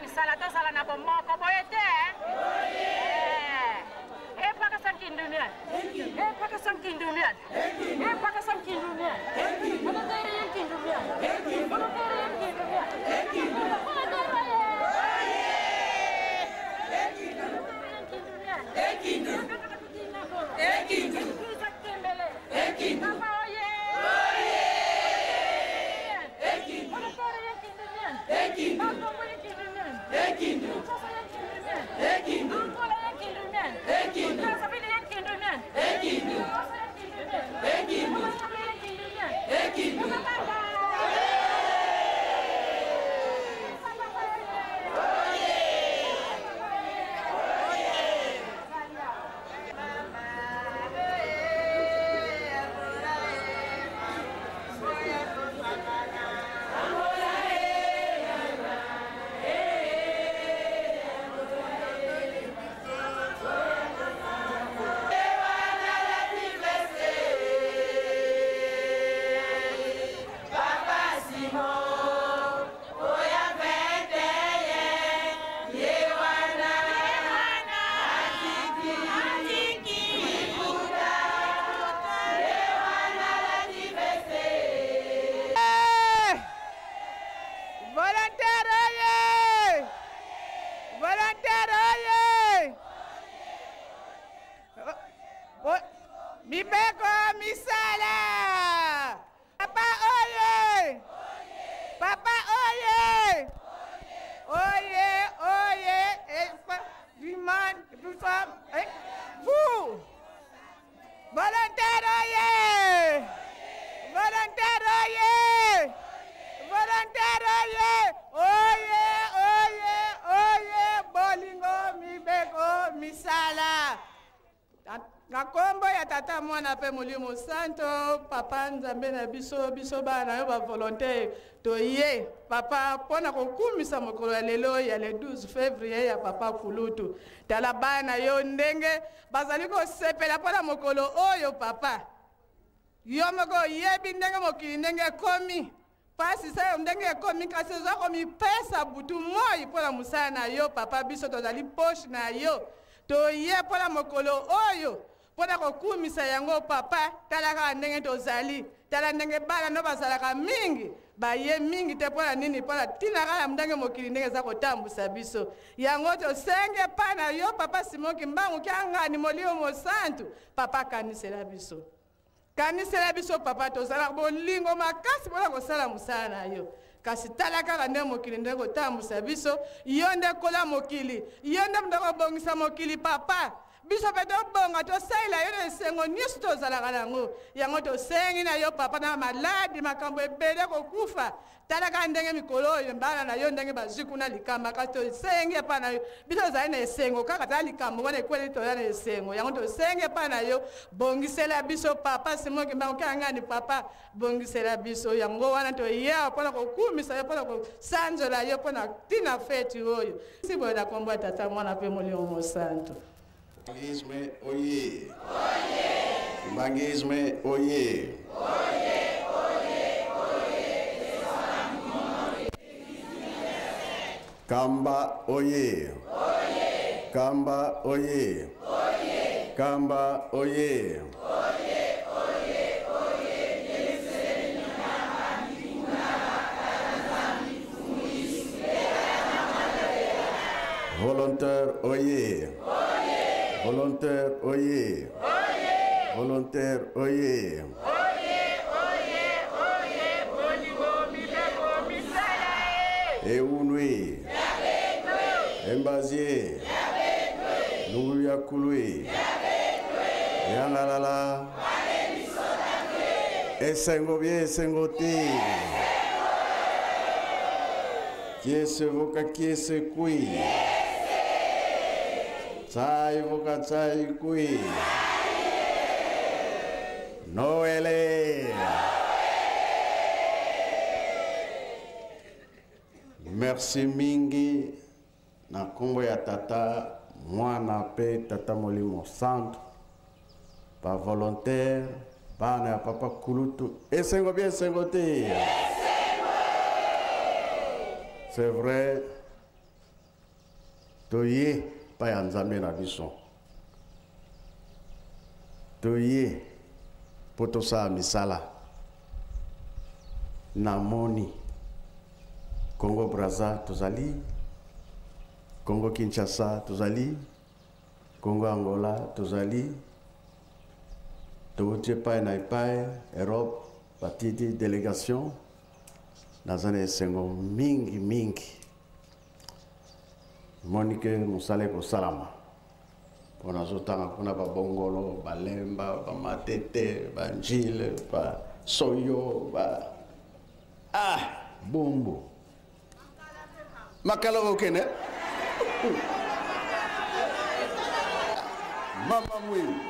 misala tozala na bomoko boye te epakasa nkindunia epakasa nkindunia epakasa nkindunia volontaire ye nkindunia volontaire ye nkindunia Mibeko misala. Papa oye. Papa oye. Oye, oye. Et du monde, tout ça. Et vous. Volontaire oye. Volontaire oye. Volontaire oye. Oye, oye, oye. Bolingo mibeko misala. Na nkombo ya Tata, Mwana mpe Molimo Santo. Papa Nzambe na biso, biso bana na yo bavolontaire toye, papa, mpo na kokumisa mokolo ya lelo ya le 12 février ya papa Kulutu. Tala bana yo ndenge bazali kosepela mpo na mokolo oyo. Papa, yo moko oyebi ndenge mokili ndenge ekomi pasi, sa ndenge ekomi, kasi oza komipesa butu moi mpo na mosala na yo. Papa, biso tozali poche na yo, toye mpo na mokolo oyo mpo na kokumisa yango. Papa, tala kaka ndenge tozali, tala ndenge bana no bazalaka mingi, baye mingi te. Mpo na nini? Mpo na ntina kaka ndenge mokili ndenge eza kotambusa biso. Yango tosenge mpa na yo, papa Simon Kimbangu Kiangani, Molimo Mosantu. Papa, kanisela biso, kanisela biso. Papa, tozalaka bolingo makasi mpona kosala mosala na yo, kasi tala kaka nde mokili nde kotambusa biso. Yo nde kola mokili, yo nde moto kobongisa mokili. Papa, biso mpe tobonga, tosalela yo na esengo nyonso tozalaka nango. Yango tosengi na yo, papa, na maladi, makambo ebele, kokufa. Tala kaka ndenge mikolo oyo bana na yo ndenge bazwi kuna likamba, kasi tosengi epai na yo, biso tozali na esengo kaka. Tala likambo wana ekweli, toza na esengo. Yango tosengi epai na yo, bongisela biso. Papa Simon Kimbangu Kiangani, papa, bongisela biso. Yango wana toya mpona kokumisa yo, mpona kosanzola yo, mpona ntina feti oyo. Si boye, na kombo ya Tata, Mwana mpe Molimo Mosantu. Kimbanguisme oye! Kimbanguisme oye! Kamba oye! Kamba oye! Kamba oye! Volontaire oye! Volontaire oye! Volontaire oye! Oye, bolingo, mibeko misala e. Eunwe! Embazie! Lubuyakulwe! Yangalala! Esengo bien, esengo te! Kiese voka kiese kui! Tsai voka tsai kui! Noël! Merci mingi na nkombo ya Tata, Mwana mpe Tata Molimo Santo. Bavolontaire, bana ya papa Kulutu, esengo bien, esengo te? C'est vrai. Toye epai ya Nzambe na biso. Toye mpo tosala misala. Namoni Congo Brazza tozali, Congo Kinshasa tozali, Congo Angola tozali, towuti epai na epai, Europe batindi delegation. Naza na esengo mingi mingi. Moni ke mosala ekosalama mpo nazotanga kuna babongolo, balemba, bamatete, banjile, basoyo, ba ah bumbu makala okende mama mwingi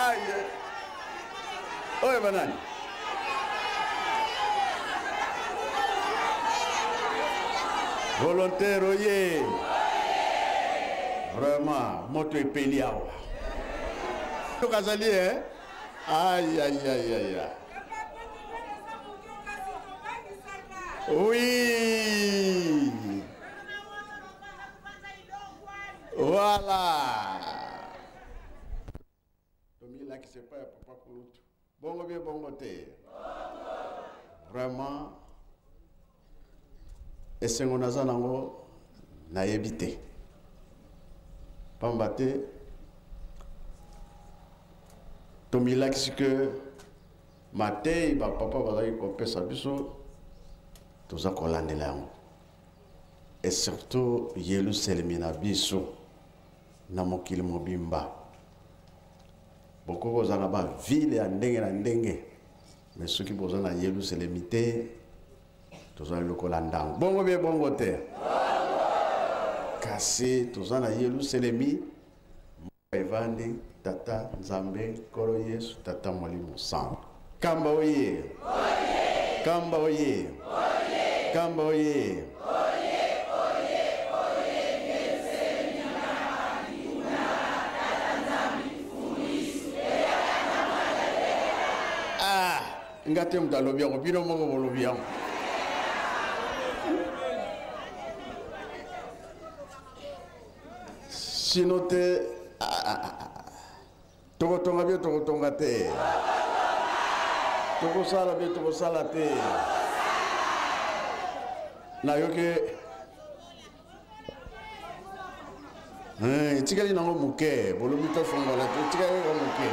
aye oyo banani volontaire oye vraiment moto epeli awa tokazali e ayayayaya oui voilà tomilakisa epai ya papa kulutu bongo bie bongo te vraiment esengo naza nango nayebi te pamba te tomilakisi ke mateyi bapapa bazalaki kopesa biso toza kolandela yango et surtout yelusalemi na biso na mokili mobimba bokoki kozala na bavile ya ndenge na ndenge me soki boza na yelusalemi te tozali lokola ndango bongo bie bongo te kasi toza na yelusalemi evandi tata nzambe nkolo yesu tata molimo santo kamba oye kamba oye kamba oye ah nga te moto alobi yango bino moko bolobi yango sino te ah, ah, ah, tokotonga bie tokotonga te tokosala bie tokosala te nayoki eh, etikali nango moke bolobi tofongola te etikali kaka moke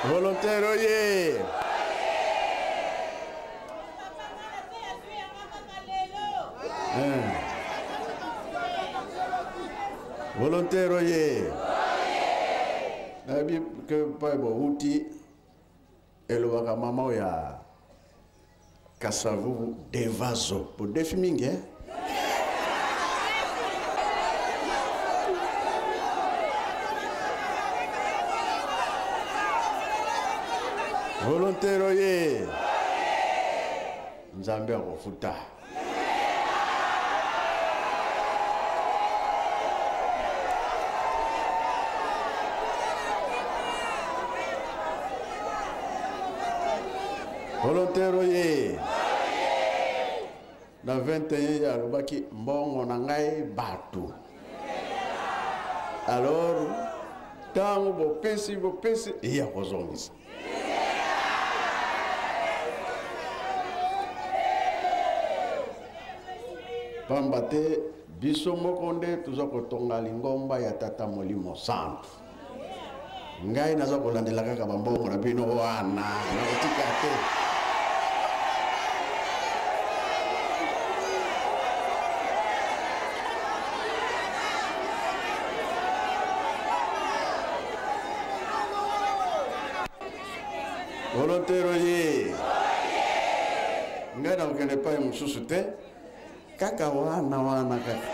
volontaire oye eh. Volontaire oye nayebi ke pai bouti elobaka mama oyo ya kasavubu devazo bodefi mingi eh? Volontaire oye nzambe akofuta volontaire oye na 21 ye alobaki mbongo na ngai bato alors ntango bopesi bopesi ye akozongisa pamba te biso moko nde toza kotonga lingomba ya tata molimo santu ngai naza kolandela kaka bambongo na bino wana nakotika te Volontaire oye ngai nakokende epai mosusu te kaka wana wana kaka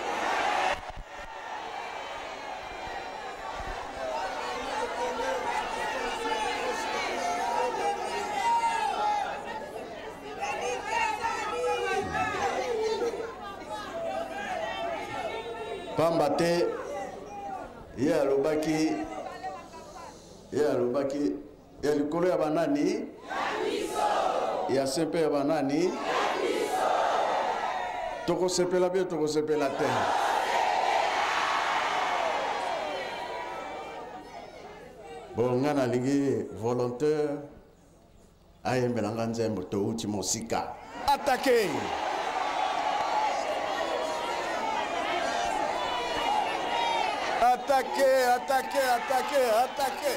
pamba te ye alobaki ye alobaki ya likolo ya banani. Ya se mpe ya banani? Tokosepela bien, tokosepela te. Bon, nga nalingi volontaire ayembela nga nzembo Touti mosika. Attaqué! Attaqué, attaqué, attaqué, attaqué!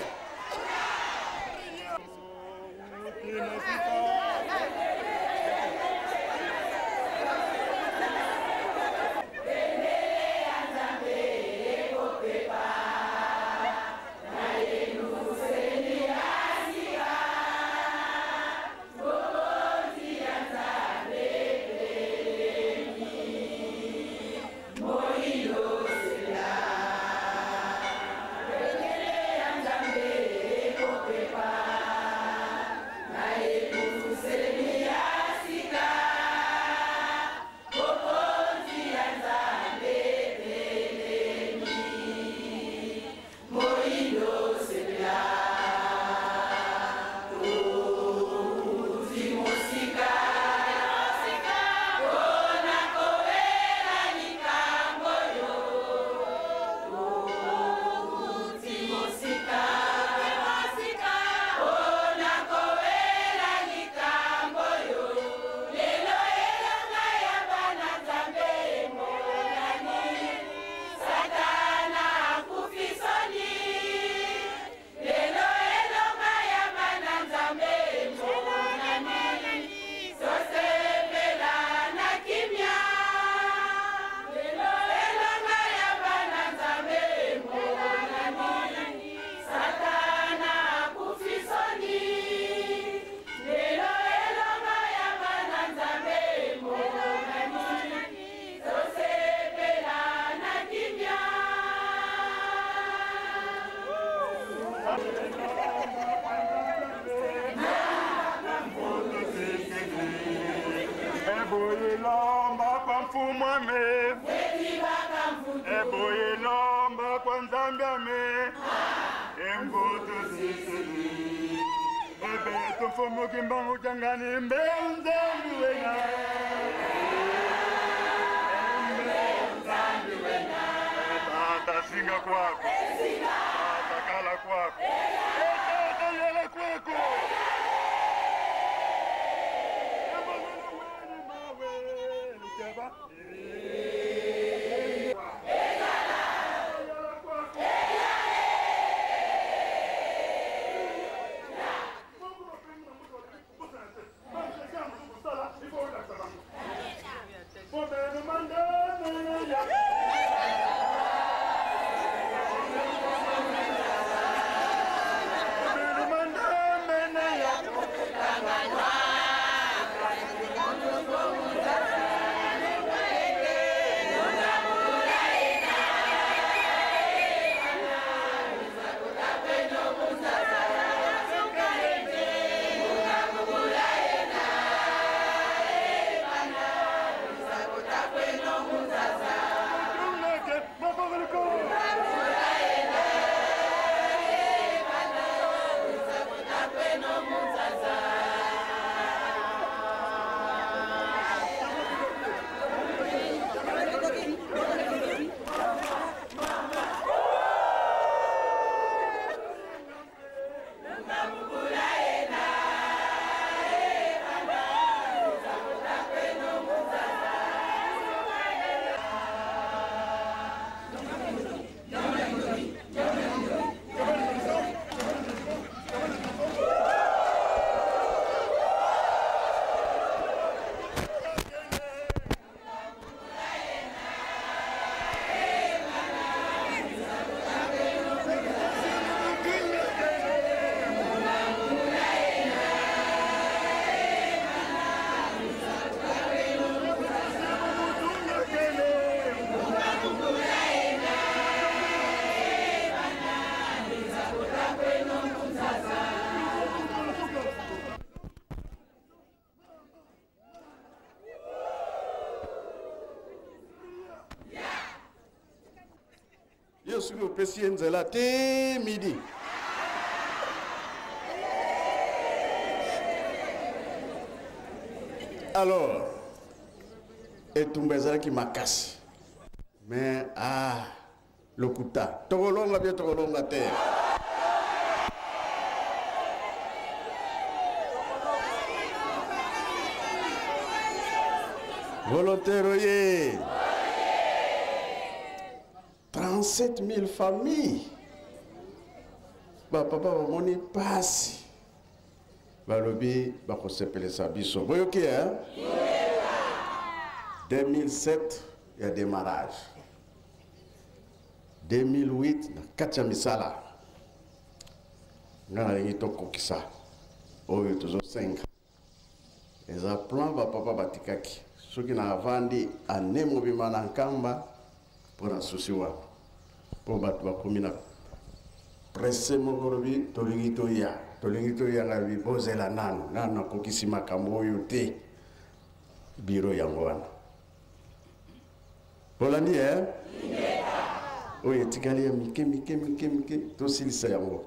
Yo soki opesi ye nzela te midi. Alors etumba ezalaki makasi, mais ah, lokuta, tokolonga bie, tokolonga te. Volontaire oye! 37 000 familles, bapapa bamoni pasi, balobi bakosepelisa biso. Boyoki, eh? 2007 ya démarrage, 2008 na kati ya misala. Nga nalingi tokokisa oyo tozosenga. Eza plan bapapa batikaki. Soki navandi ane mobima na Nkamba mpo na susi wana, mpo bato bakomi na presse moko, lobi tolingi toya, tolingi toya. Ngai bozela nanu, nanu nakokisi makambo oyo te. Biro yango wana bolandi e oyo etikali ya mike mike mike mike, tosilisa yango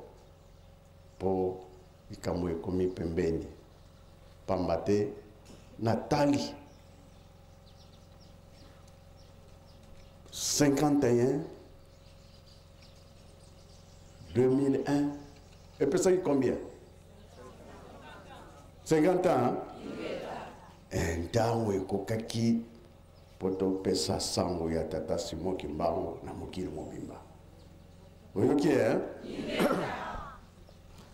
mpo likambo ekomi pembeni. Pamba te natali 51 2001 epesaki combien? 50 ans. Ntango ekokaki mpo topesa sango ya tata Simon Kimbangu na mokili mobimba. Oyoki e?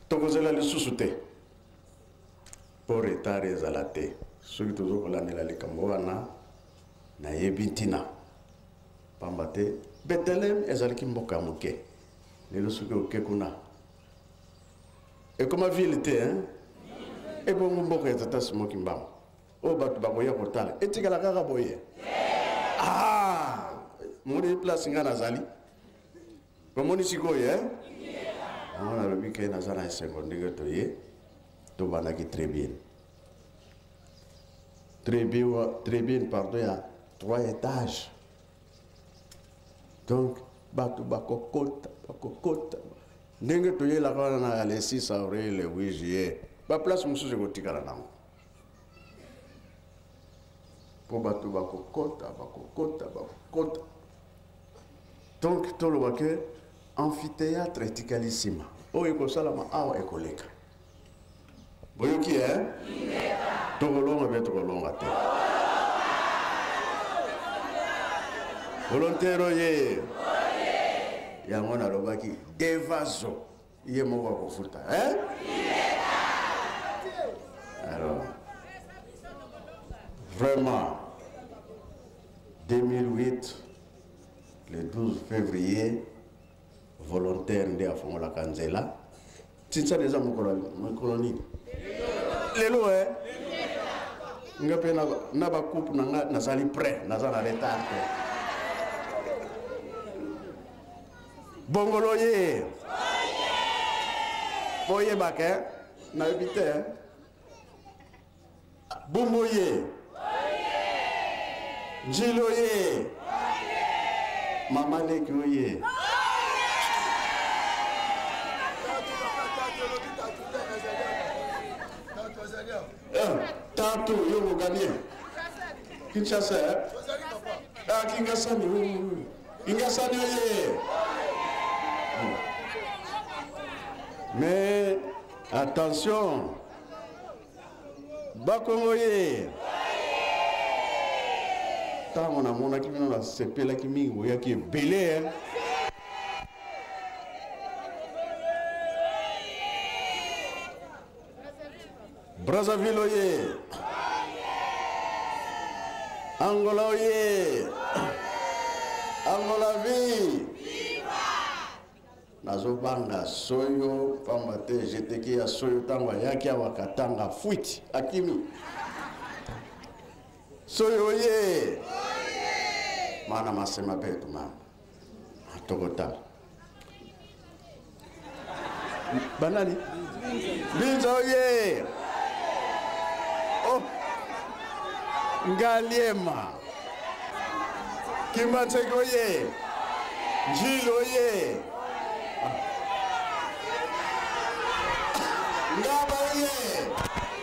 Tokozela lisusu te mpo retard ezala te. Soki tozokolandela likambo wana, nayebi ntina, pamba te Betelem ezalaki mboka ya moke. Lelo soki oke kuna, ekoma ville te, hein? Ebongo mboka ya tata Simon Kimbangu oyo bato bakoya kotala etikala kaka boye? Ah, moni place nga nazali, omoni sikoyo, eh? Yango nalobi ke naza na esengo ndenge toye. Tobandaki tribune, tribune, tribune, pardon, ya trois étages. Donc bato bakokota, bakokota ndenge toyelaka wana na le 6 avril, le 8 juillet. Baplace mosusu ekotikala nango mpo bato bakokota, bakokota, bakokota. Donc toloba ke amphithéâtre etikali nsima, oyo ekosalama awa ekoleka. Boyoki e? Tokolonga mpe tokolonga te. Volontaire oye! Yango nalobaki devazo ye moko akofuta, hein? Alors vraiment 2008 le 12 février, volontaire nde afongolaka nzela. Tinsana eza mokolo, mokolo nini lelo e? Nga mpe na bacoupe na nga nazali prêt, naza na retard te. Bongolo ye, boyebaka nayebi te. Bumbu ye, Njilo ye, mama leki oye. Tatu yo moganie Kinshasa, eh? Ah, Kingasani, oui, oui. Kingasani oye. Mais attention, Bakongo ye, ntango namonaki bino nasepelaki mingi, boyaki ebele, eh? Brazzaville oye, Angola oye, Angola vie. Nazobanga soyo, pamba te jeteki ya soyo ntango ayaki awa Katanga, fuite, akimi. Soyo oye, mana masema betu mama atokotala banani. Binza oye! Oh, Ngaliema, Kimbanseke oye! Njili oye! Ngaba oye!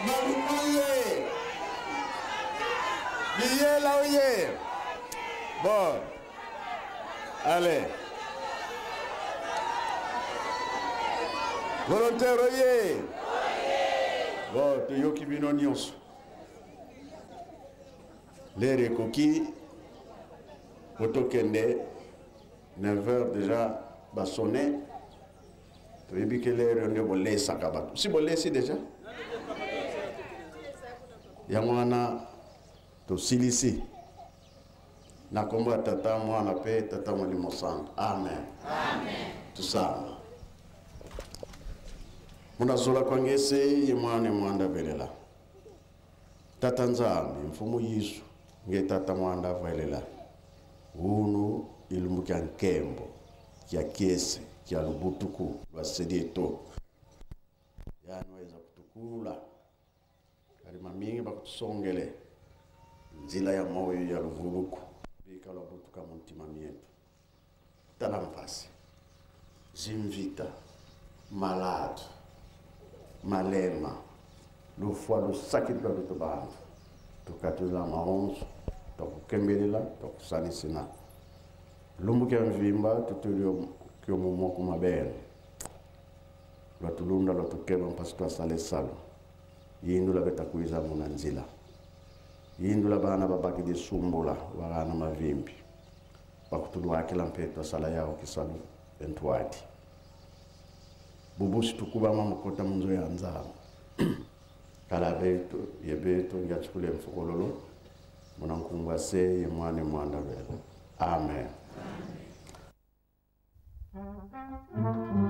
Maluku oye! Biyela oye. Bon. Allez. Volontaire oye. Bon, toyoki bino nyonso. L'heure ekoki po tokende 9 heures déjà basonne toyebi ke l'heure nde bolesaka bato si bolesi déjà yango wana tosilisi na nkombo ya tata mwana mpe tata molimo santo amen, amen. Tusamba munazola kwangese ye mwana mwanda velela tata nzambi mfumu yisu nge tata mwanda velela unu ilumbu kya nkembo kya kiese kya lubutuku lwa sedieto yani waweza kutukula kalima mingi bakutusongele nzila ya moyo ya luvuluku bika lwabutuka muntima mietu tala mpasi zimvita maladu malema lufwa lusakidwa bitu bantu tukatula maonso twakukembelela twakusanisina lumbu kya mvimba tutulio kyomumo kumabele lwatulunda lwatukeba mpasi twasale salo yindula betakuiza muna nzila yindula bana babakidi sumbula bagana mavimbi bakutulwakila mpe twasala yao kisalu entwadi bubusi tukubama mukota munzo ya nzama kala betu yebetu ngyachukule mfukololo munankumbwa se ye mwane mwanda bela amen, Amen.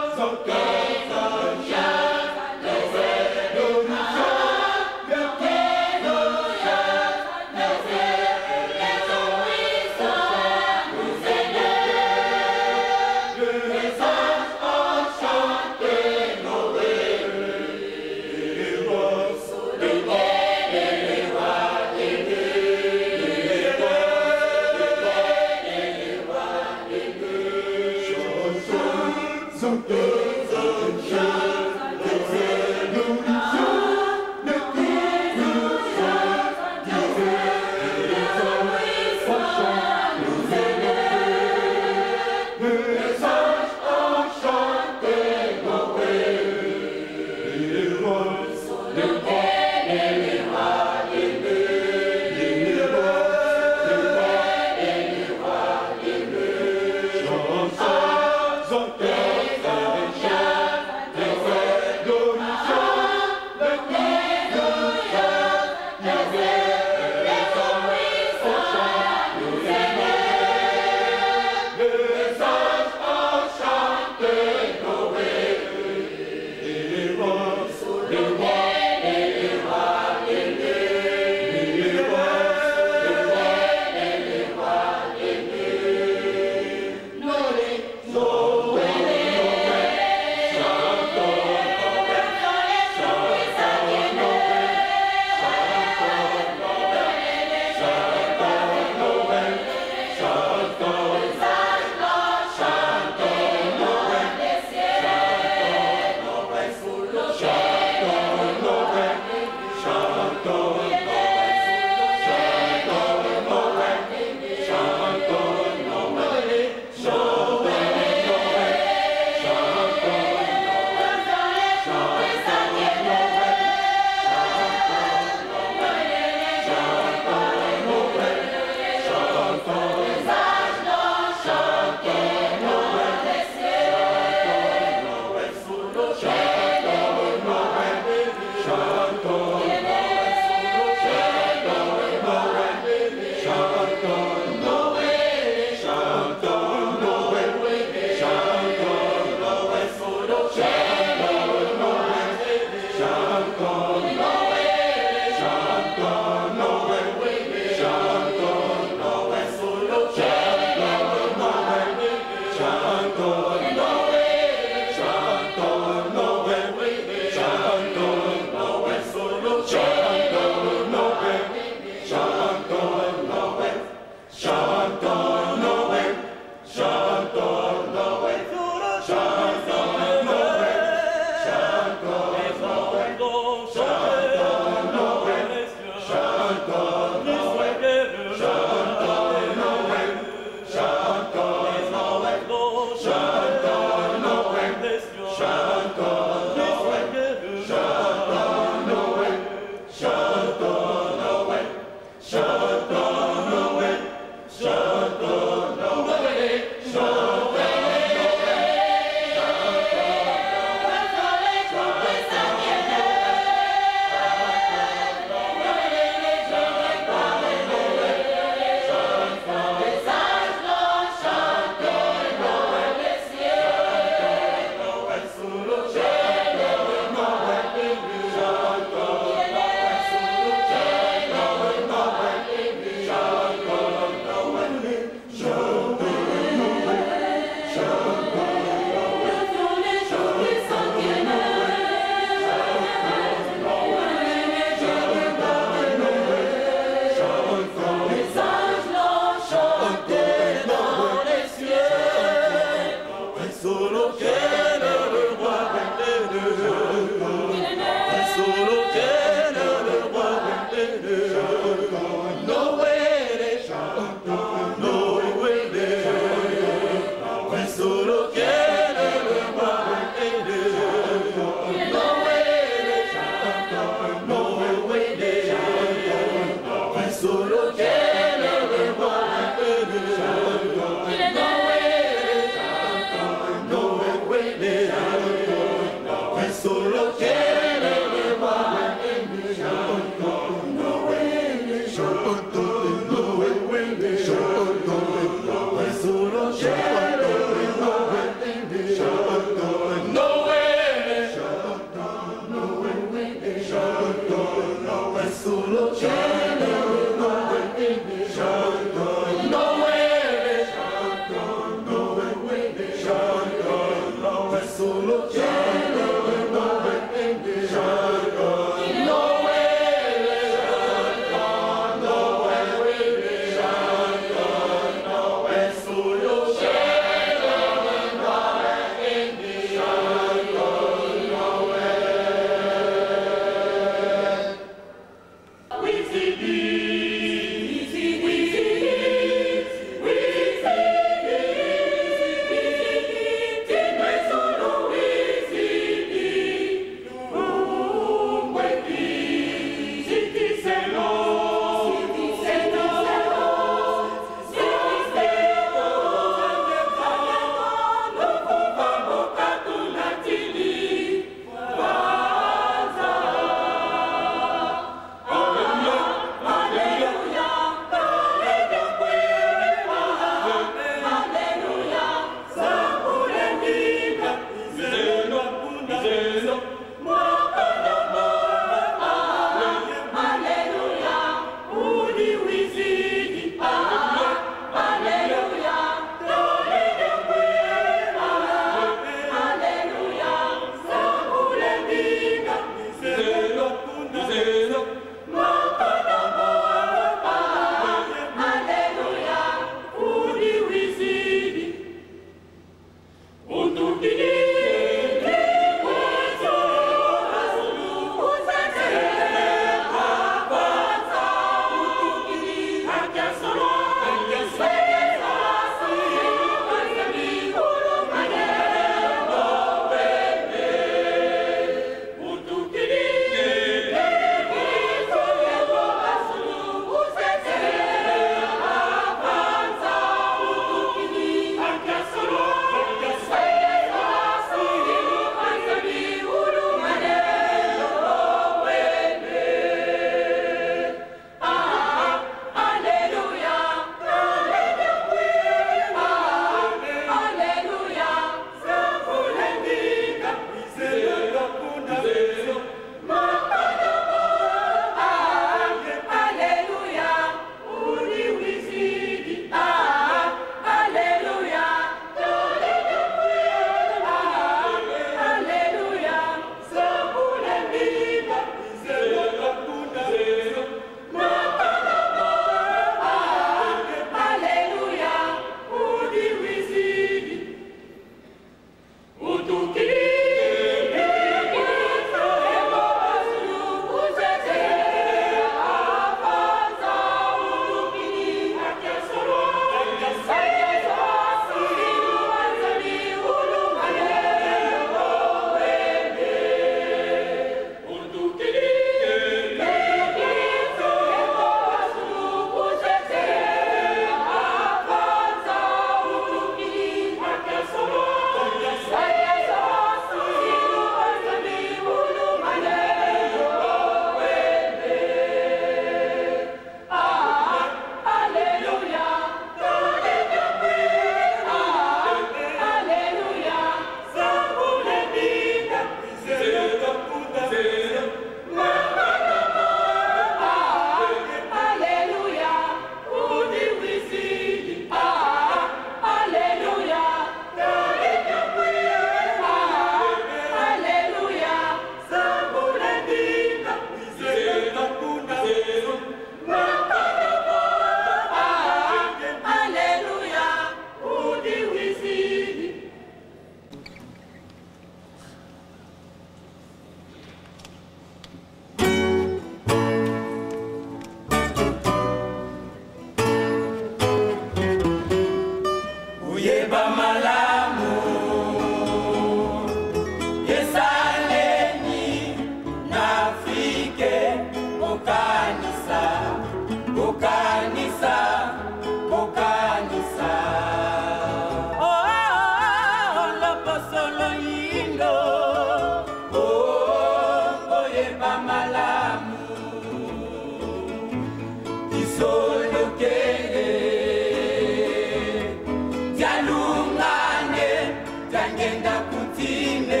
Diangenda Kutine,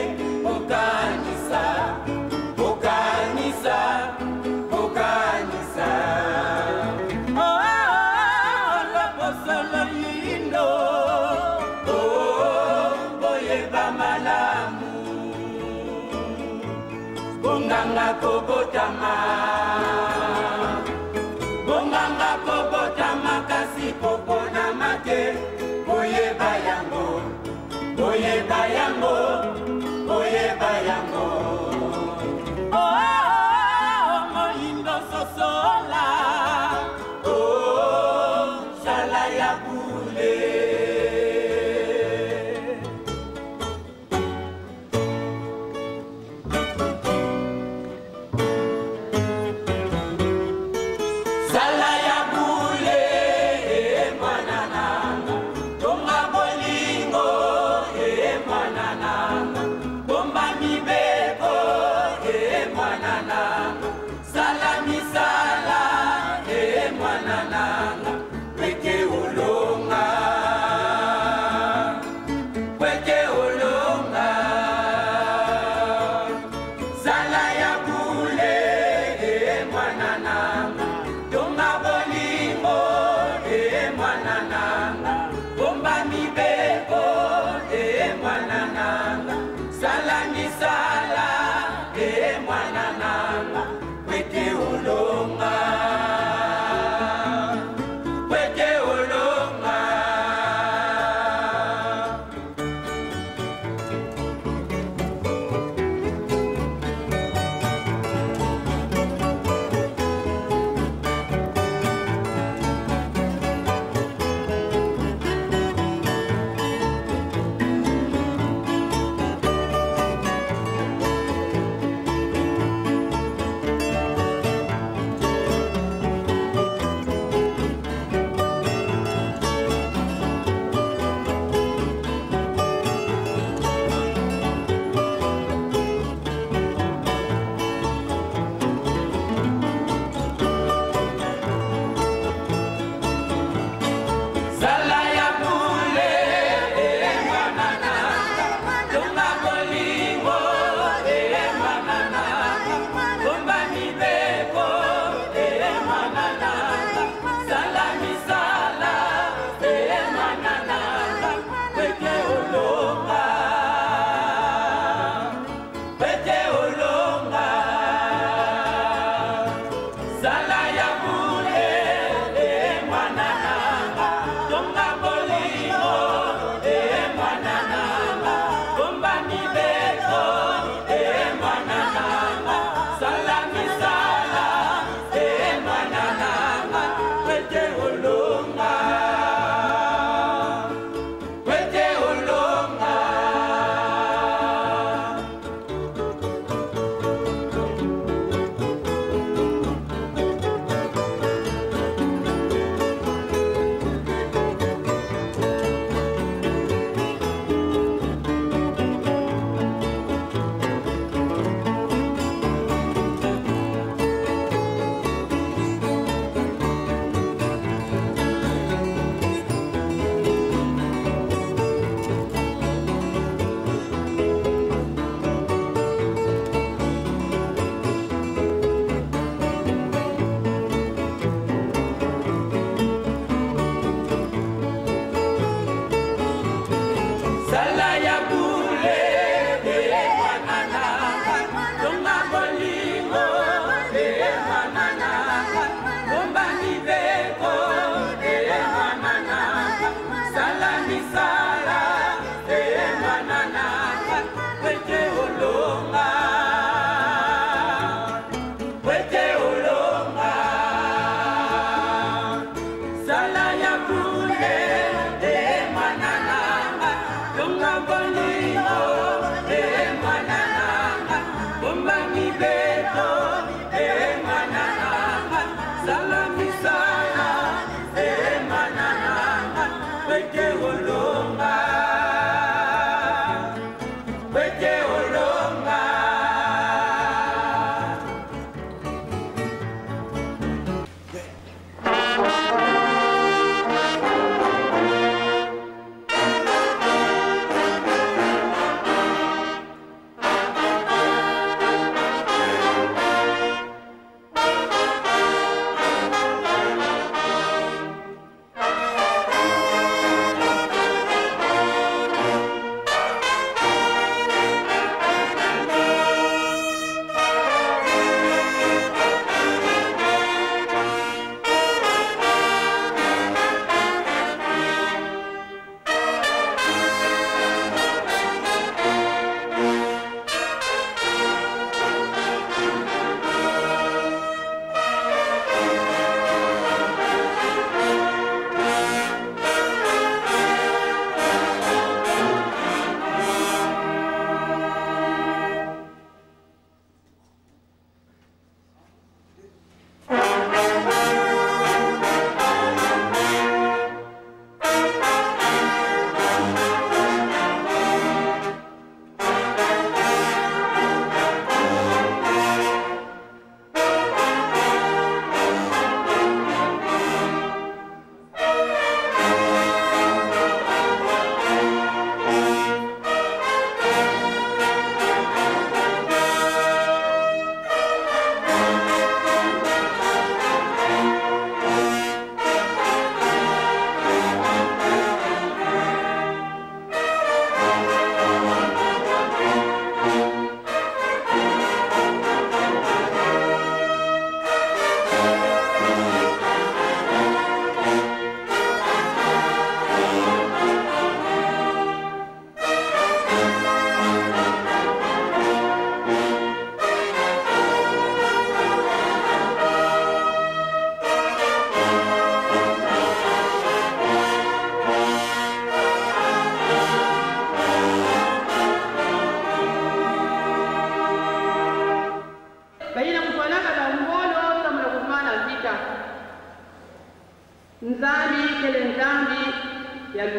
Okanisa, Okanisa, Okanisa. Oh, loposo lindo, oh, boyeba malamu, bonganga kobotama, bonganga kobotama kasi koponama te, boyeba yango, boyeba yango, boyeba yango. Oh, moyindo sosola, oh, sala ya bule. Sala ya bule, mwana nanga, tonga bolingo, mwana nanga, bomba mibeko, mwana nanga, sala misala, mwana nanga, kwete olonga, kwete olonga. Sala ya bule, mwana nanga, tonga bolingo, mwana nanga, bomba mibeko, mwana nanga, sala misala, mwana nanga, kwete olonga, kwete olonga. Sala ya bule, mwana nanga, tonga bolingo, mwana nanga, bomba mibeko, mwana nanga, sala misala, mwana nanga, kwete olonga, kwete olonga. Sala ya bule, mwana nanga, tonga bolingo, mwana nanga, bomba mibeko, mwana nanga, sala misala, mwana nanga, kwete olonga, kwete olonga. Sala ya bule, mwana nanga, tonga bolingo, mwana nanga, bomba mibeko, mwana nanga, sala misala, mwana nanga, kwete olonga, kwete olonga. Sala ya bule, mwana nanga, tonga bolingo, mwana nanga, bomba mibeko, mwana nanga, sala misala, mwana nanga, kwete olonga, kwete olonga. Thank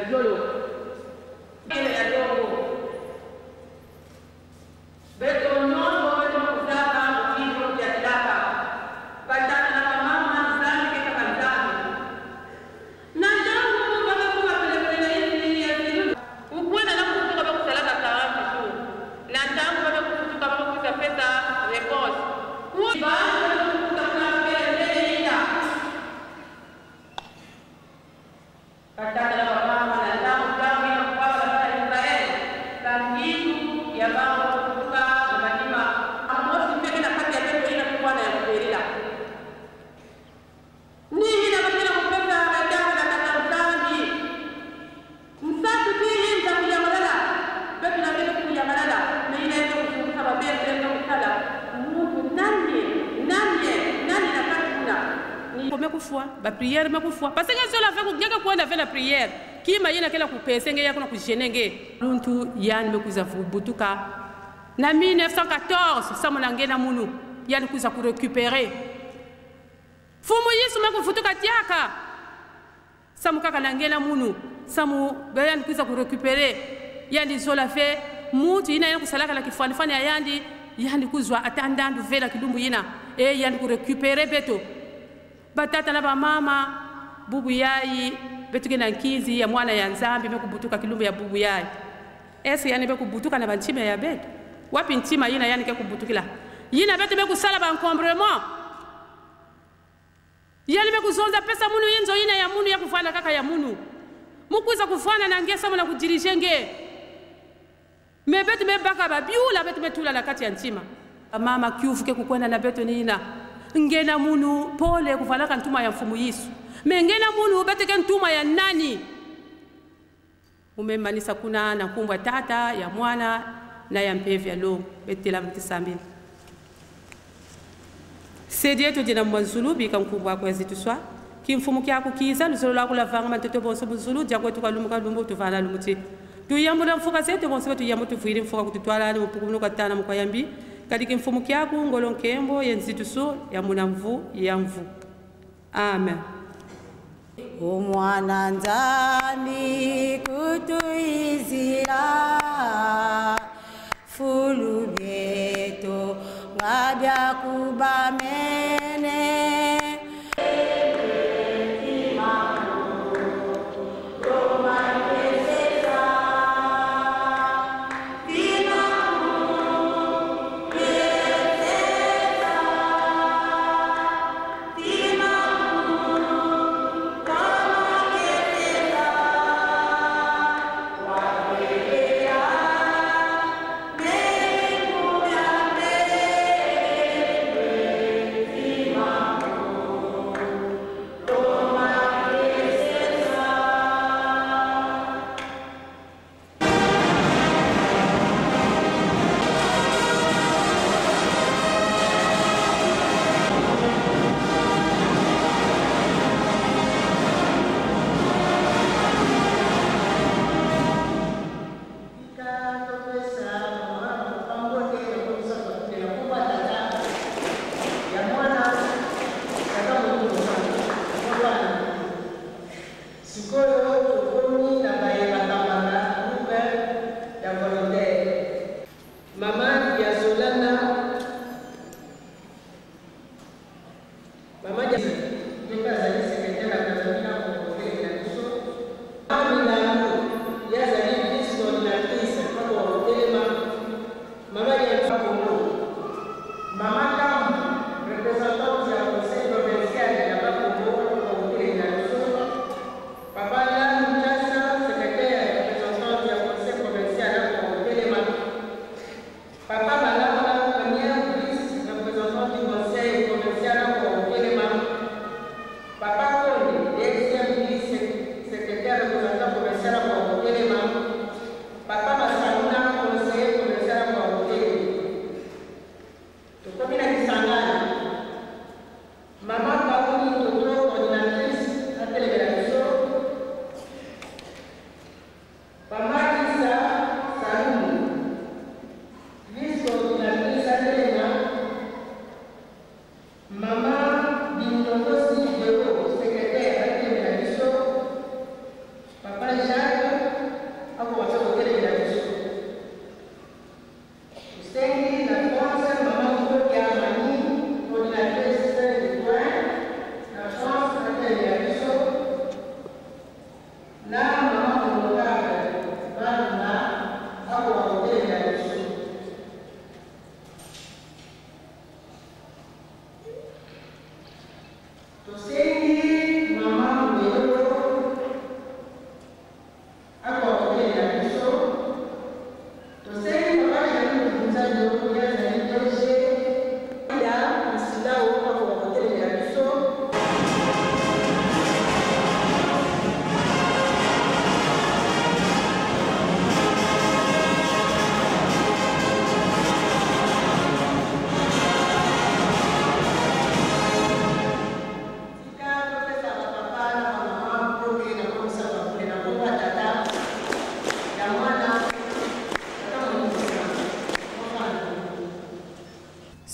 Zolo. Ya longo. Beto nyonso beto kuzaka mukiro ya tilaka. Batata na bamama nzambi ke kaka nzambi. Na ntango bakakuba pelepele na yini ya silu. Ukwenda na kufutuka bakusalaka 40 jours. Na ntango bakakufutuka bakuza pesa réponse. Bantu bakakufutuka kuna pele ina. Batata na bamama na ntango ntango ya kukwaba bana Israel. Sangitu ya bango kufutuka na bandima. Amosi peke na kati ya pepo ina kukwana ya kubelela. Nihi na bakina kupesa batata na kata nzambi. Msatu tihi nzakuyamalala. Betu na betu kuyamalala. Meina yetu kufunguka babere yetu kusala. Muntu nani nani nani na kati kuna. Mekufua ba prière mekufua parce que zola ve ngeke kuenda ve la prière kima yena kela kupese nge yakuna kujene luntu yani mekuza butuka na 1914 samona ngena munu yani kuza ku récupérer fumu Yesu mekufutuka tiaka samu kaka na ngena munu samu yani kuza ku récupérer yani zola ve mutu ina yana kusalaka la kifani fani yandi yani kuzwa atandandu vela kidumbu yina e yani ku récupérer beto batata na bamama bubu yayi betuke na nkizi ya mwana ya nzambi mekubutuka kilumbu ya bubu yayi ese yani bekubutuka na banchima ya betu wapi ntima yina yani ke kubutukila yina betu bekusala ba encombrement yani bekuzonza pesa munu yinzo yina ya munu ya kufana kaka ya munu mukuza kufana na ngesa muna kudirije nge me betu mebaka babiula betu metula na kati ya ntima mama kyufuke kukwenda na betu nina ngena munu pole kuvalaka ntuma ya mfumu Yesu me ngena munu beteke ntuma ya nani umemanisa kuna na kumbwa tata ya mwana na ya mpevi ya lo betela mtisambili sedie to dina mwanzulu bika mkubwa kwa zituswa kimfumu kya kukiza luzolo la kula vanga matoto bonso buzulu jakwe tukalumuka lumbu tuvala lumuti tuyambula mfuka zetu bonso tuyambu tuvuire mfuka kututwala ni mpukumu katana mkwayambi kadiki mfumu kyaku ngolo nkembo yenzitusu ya munamvu ya mvu. Amen. Umwana nzambi kutuizira fulu bieto ngabya kubamene.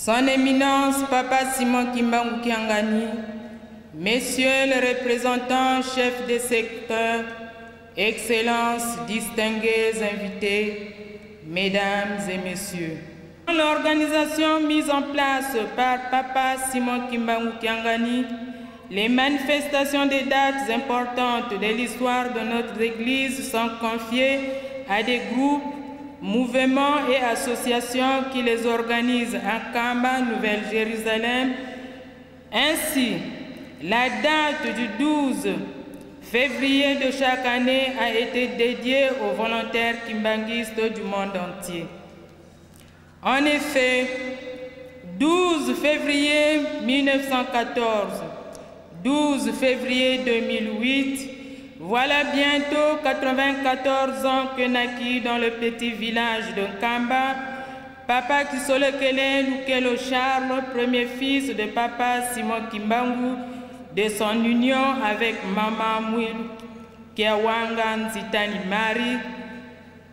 Son Éminence Papa Simon Kimbangu Kiangani, Messieurs les représentants chefs des secteurs, Excellences, distingués invités, Mesdames et Messieurs. L'organisation mise en place par Papa Simon Kimbangu Kiangani, les manifestations des dates importantes de l'histoire de notre Église sont confiées à des groupes, mouvements et associations qui les organisent à Kamba, Nouvelle-Jérusalem. Ainsi, la date du 12 février de chaque année a été dédiée aux volontaires kimbanguistes du monde entier. En effet, 12 février 1914, 12 février 2008, voilà bientôt 94 ans que naquit dans le petit village de Nkamba, Papa Kisolekele Lukelo Charles, premier fils de Papa Simon Kimbangu, de son union avec Mama Mwilu Kiawanga Nzitani Marie.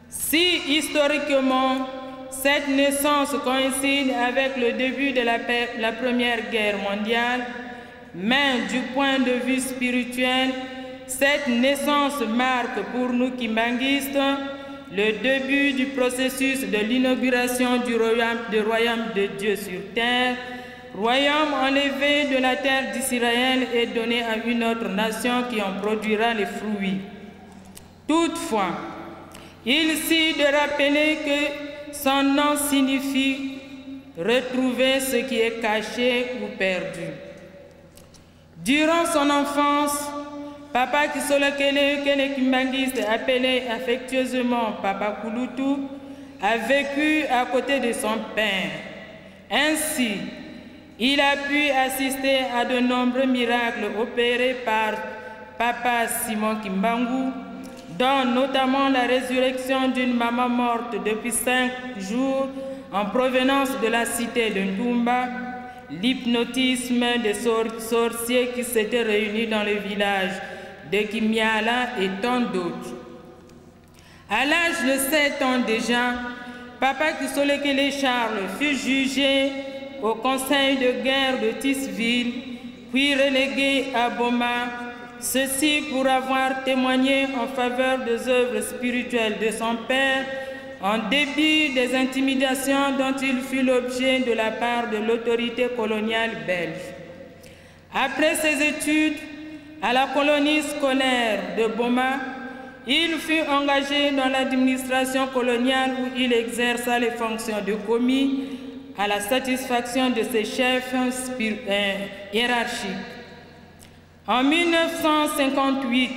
Si historiquement, cette naissance coïncide avec le début de la Première Guerre mondiale, mais du point de vue spirituel, cette naissance marque pour nous kimbanguistes le début du processus de l'inauguration du royaume de Dieu sur terre, royaume enlevé de la terre d'Israël et donné à une autre nation qui en produira les fruits. Toutefois, il suffit de rappeler que son nom signifie retrouver ce qui est caché ou perdu. Durant son enfance, Papa Kisolekele, que les kimbanguistes appelaient affectueusement Papa Kulutu, a vécu à côté de son père. Ainsi, il a pu assister à de nombreux miracles opérés par Papa Simon Kimbangu, dont notamment la résurrection d'une maman morte depuis 5 jours en provenance de la cité de Ntumba, l'hypnotisme des sorciers qui s'étaient réunis dans le village de Kimiala et tant d'autres. À l'âge de 7 ans déjà, Papa Kisolekele Charles fut jugé au conseil de guerre de Thysville, puis relégué à Boma, ceci pour avoir témoigné en faveur des œuvres spirituelles de son père, en dépit des intimidations dont il fut l'objet de la part de l'autorité coloniale belge. Après ses études à la colonie scolaire de Boma, il fut engagé dans l'administration coloniale où il exerça les fonctions de commis à la satisfaction de ses chefs hiérarchiques. En 1958,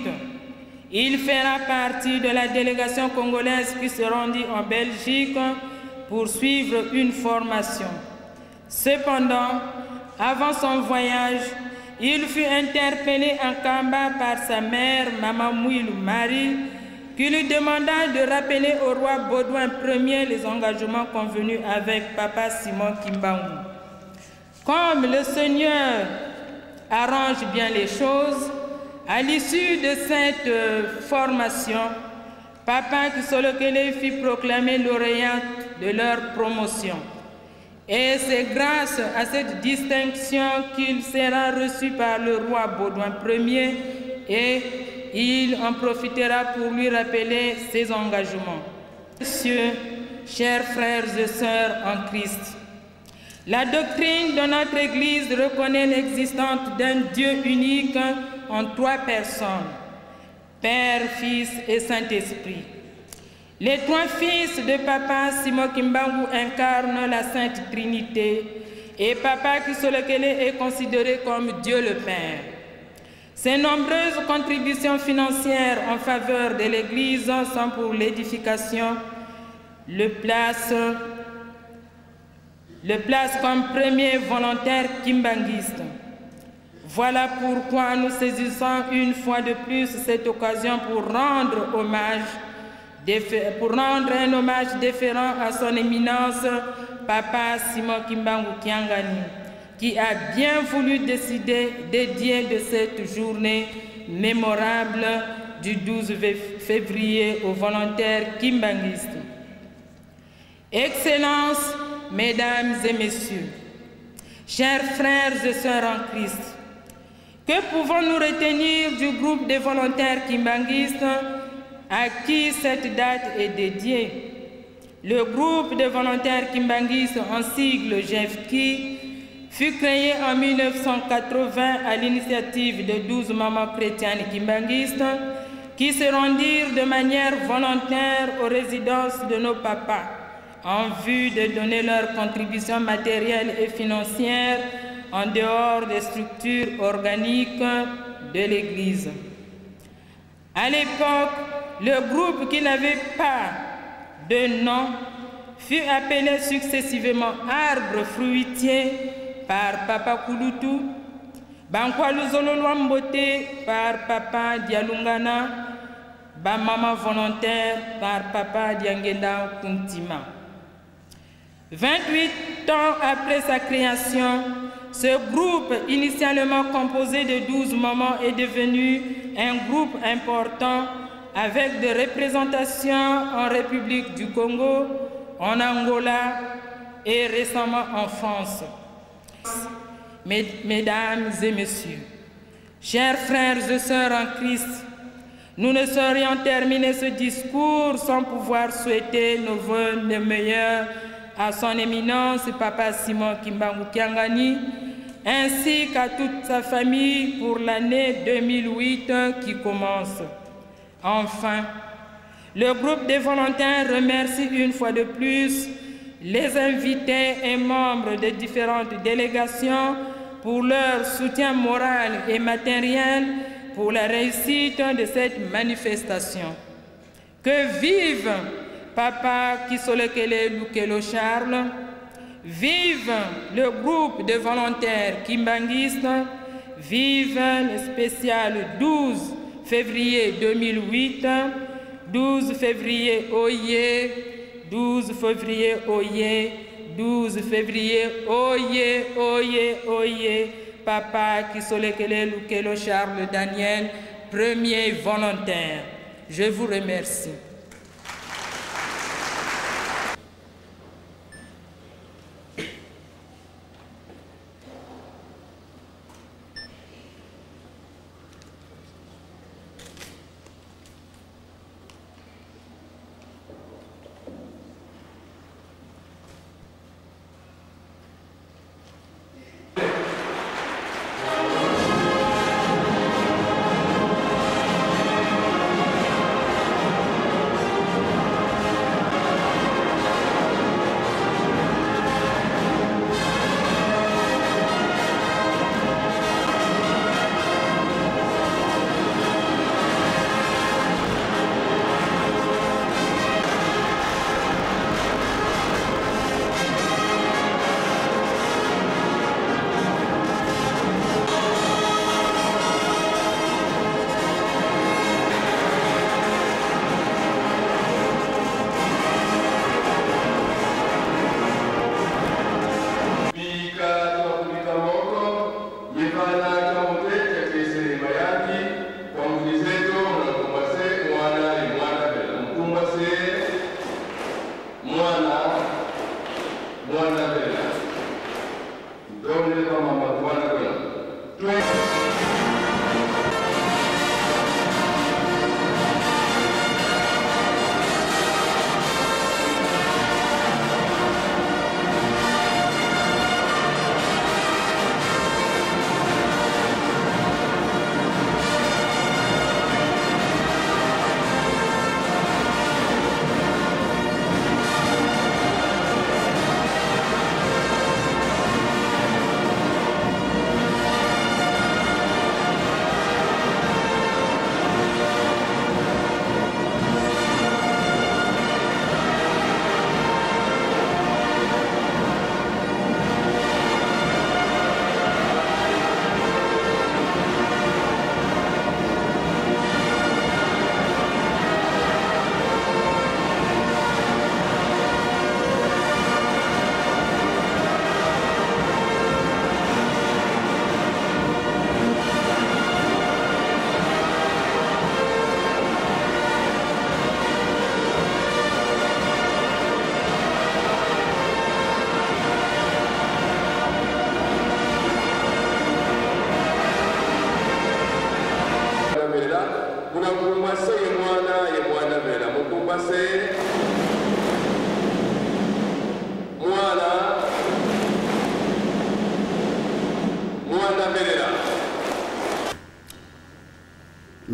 il fera partie de la délégation congolaise qui se rendit en Belgique pour suivre une formation. Cependant, avant son voyage, il fut interpellé en Kamba par sa mère, Mama Mwilu Marie, qui lui demanda de rappeler au roi Baudouin Ier les engagements convenus avec Papa Simon Kimbangu. Comme le Seigneur arrange bien les choses, à l'issue de cette formation, Papa Kisolekele fit proclamer lauréat de leur promotion. Et c'est grâce à cette distinction qu'il sera reçu par le roi Baudouin Ier et il en profitera pour lui rappeler ses engagements. Messieurs, chers frères et sœurs en Christ, la doctrine de notre Église reconnaît l'existence d'un Dieu unique en 3 personnes, Père, Fils et Saint-Esprit. Les 3 fils de Papa Simon Kimbangu incarnent la Sainte Trinité et Papa Kisolekele est considéré comme Dieu le Père. Ses nombreuses contributions financières en faveur de l'Église sont pour l'édification, le place comme premier volontaire kimbanguiste. Voilà pourquoi nous saisissons une fois de plus cette occasion pour rendre hommage, pour rendre un hommage déférent à son éminence, Papa Simon Kimbangu Kiangani, qui a bien voulu décider dédier de cette journée mémorable du 12 février aux volontaires kimbanguistes. Excellences, Mesdames et Messieurs, Chers frères et sœurs en Christ, que pouvons-nous retenir du groupe des volontaires kimbanguistes à qui cette date est dédiée? Le groupe des volontaires kimbanguistes en sigle GEFKI fut créé en 1980 à l'initiative de 12 mamans chrétiennes kimbanguistes qui se rendirent de manière volontaire aux résidences de nos papas en vue de donner leur contribution matérielle et financière en dehors des structures organiques de l'Église. À l'époque, le groupe qui n'avait pas de nom fut appelé successivement Arbre fruitier par Papa Kulutu, Bankwa Luzolo Mbote par Papa Dialungana, Bamama volontaire par Papa Diangenda Kuntima. 28 ans après sa création, ce groupe initialement composé de 12 mamans est devenu un groupe important avec des représentations en République du Congo, en Angola et récemment en France. Mesdames et messieurs, chers frères et sœurs en Christ, nous ne saurions terminer ce discours sans pouvoir souhaiter nos vœux les meilleurs à son éminence Papa Simon Kimbangu Kiangani, ainsi qu'à toute sa famille pour l'année 2008 qui commence. Enfin, le groupe des volontaires remercie une fois de plus les invités et membres des différentes délégations pour leur soutien moral et matériel pour la réussite de cette manifestation. Que vive Papa Kisolekele Lukelo Charles, vive le groupe de volontaires kimbanguistes, vive le spécial 12 février 2008, 12 février Oye, 12 février Oye, 12 février Oye, Oye, Oye, Papa Kisolekele Lukelo Charles Daniel, premier volontaire. Je vous remercie.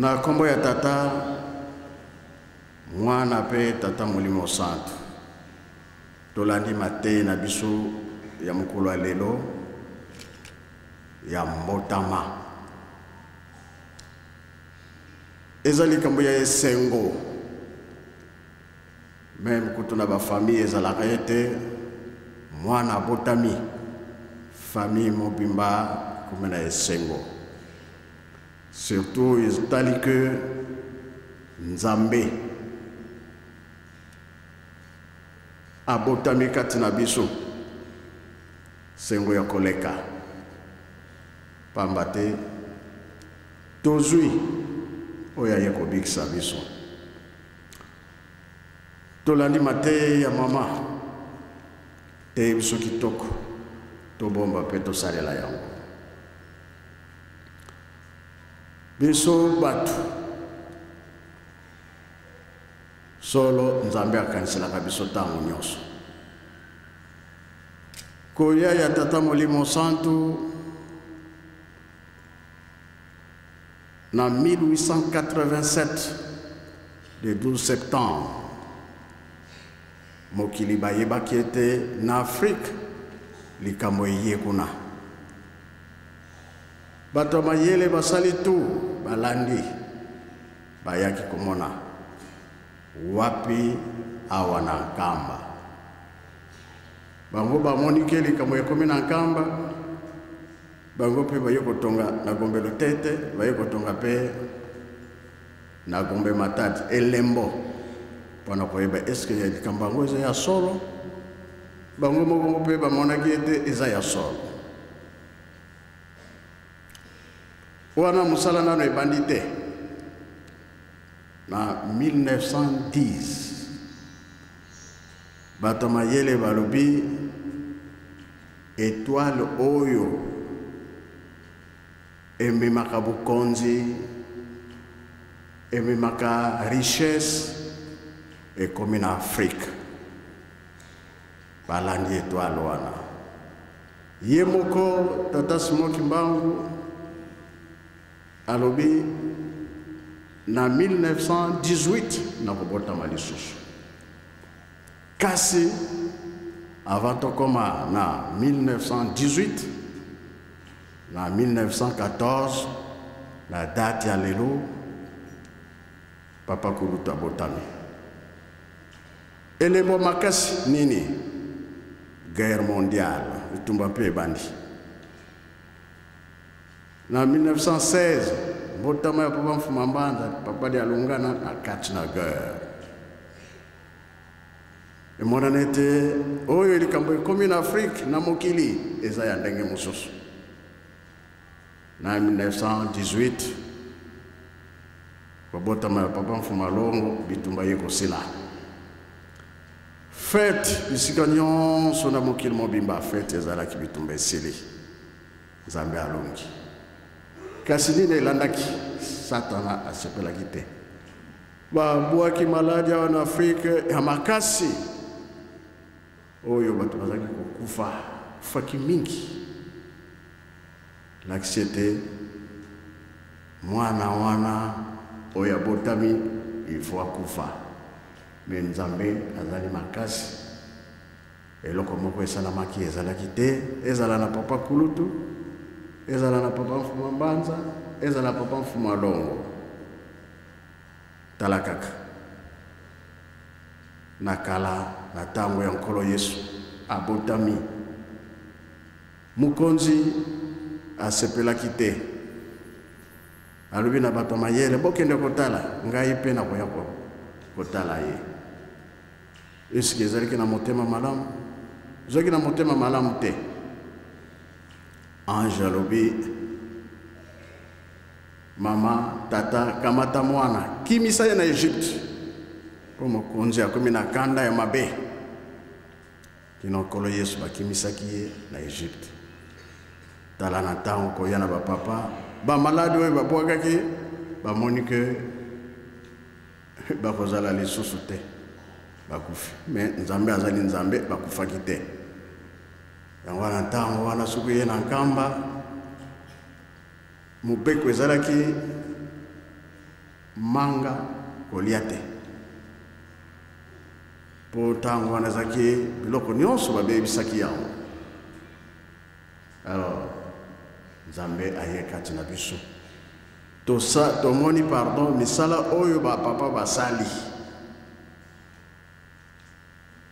Na nkombo ya Tata, Mwana mpe Tata Molimo Santu, tolandi mateyi na biso ya mokolo ya lelo ya mbotama. Eza likambo ya esengo meme kutu na bafamille ezalaka ete mwana abotami, famille mobimba ekomi na esengo. Surtout etali que Nzambe abotami kati na biso, sengo ya koleka, pamba te tozwi oyo aye kobikisa biso. Tolandi mateya ya mama teye biso kitoko, tobomba mpe tosalela yango. Biso bato solo, Nzambe akaniselaka biso ntango nyonso. Koya ya Tata Molimo Santu na 1887, le 12 septembre, mokili bayebaki ete na Afrike likambo eye kuna. Bato ya mayele basali tu balandi, bayaki komona wapi awa na Nkamba. Bango bamoni ke likambo ekomi na Nkamba, bango mpe baye kotonga na Gombe Lutete, baye kotonga mpe na Gombe Matadi elembo mpona koyeba eske ya likambo yango eza ya solo. Bango moko mpe bamonaki ete eza ya solo. Wana mosala nano ebandi te. Na 1910 bato mayele balobi etoile oyo ememaka bokonzi, ememaka richesse, ekomi na Afrique. Balandi etoile wana. Ye moko Tata Simon Kimbangu alobi na 1918 nakobotama lisusu. Kasi avant tokoma na 1918, na 1914, na date ya lelo, Papa Kulutu abotami. Elembo makasi nini? Guerre mondiale, etumba mpe ebandi. Na 1916, mbotama ya Papa Mfuma Mbanza, Papa Dialungana na kati na guerre. Emonana ete oyo likambo ekomi na Afrique, na mokili, eza ya ndenge mosusu. Na 1918, kobotama ya Papa Mfuma Longo, bitumba ye kosila. Fete bisika nyonso na mokili mobimba, fete ezalaki, bitumba esili, Nzambe alongi. Kasi nini elandaki? Satana asepelaki te. Babwaki maladi awa na Afrike ya makasi oyo bato bazalaki kokufa, kufaki mingi. Lakisi ete mwana wana oyo abotami il faut akufa. Me Nzambe azali makasi. Eloko moko esalamaki ezalaki te, ezala na Papa Kulutu, ezala na Papa Mfuma Mbanza, ezala na Papa Mfuma Longo. Tala kaka na kala, na ntango ya Nkolo Yesu abotami, mokonzi asepelaki te. Alobi na bato ya mayele, bokende kotala, ngai mpe nakoya kotala ye. Eske ezalaki na motema malamu? Ezalaki na motema malamu te. Ange alobi, mama, tata, kamata mwana, kimisa ye na Egypte, mpo mokonzi akomi na kanda ya mabe. Kino Nkolo Yesu bakimisaki ye na Egypte. Tala na ntango koya na bapapa, bamaladi oyo babwakaki, bamoni ke bakozala lisusu te, bakufi. Me Nzambe azali Nzambe, bakufaki te. Yango wana ntango wana soki ye na Nkamba, mobeko ezalaki Manga kolia te, mpo ntango wana ezalaki biloko nyonso babebisaki yango. Alors Nzambe aye kati na biso, tosa tomoni pardon misala oyo bapapa basali,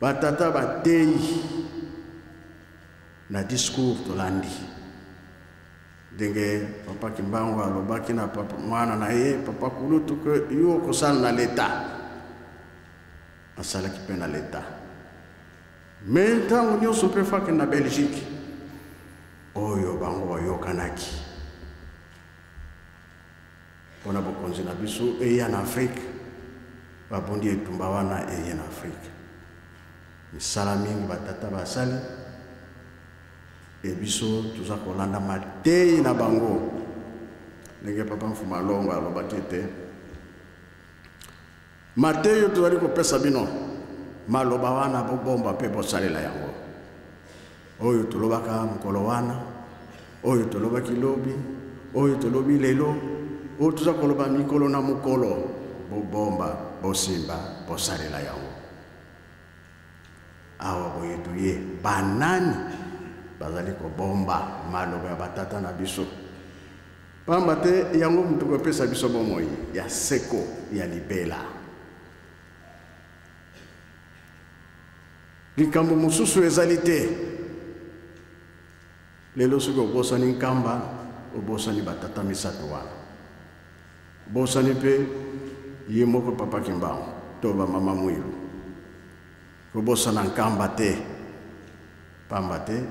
batata bateyi na discours tolandi ndenge papa Kimbangu alobaki na papa mwana na ye papa Kulutu ke yo okosala na leta, asalaki mpe na leta. Me ntango nyonso mpe fake na Belgique oyo bango bayokanaki mpo na bokonzi na biso eya na Afrique, babundi etumba wana eye na Afrique. Misala mingi batata basali e biso toza kolanda mateyi na bango ndenge papa Mfuma Longo alobaki ete mateyi tozali kopesa bino maloba wana bobomba mpe bosalela yango. Oyo tolobaka mokolo wana, oyo tolobaki lobi, oyo tolobi lelo, oyo toza koloba mikolo na mokolo, bobomba, bosimba, bosalela yango. Awa boye toye banani bazali kobomba maloba ya batata na biso, pamba te yango moto kopesa biso bomoi ya seko ya libela. Likambo mosusu ezali te. Lelo soki obosani Nkamba, obosani batata misato wana, obosani mpe ye moko papa Kimbangu to bamama Mwilu. Kobosana Nkamba te, pamba te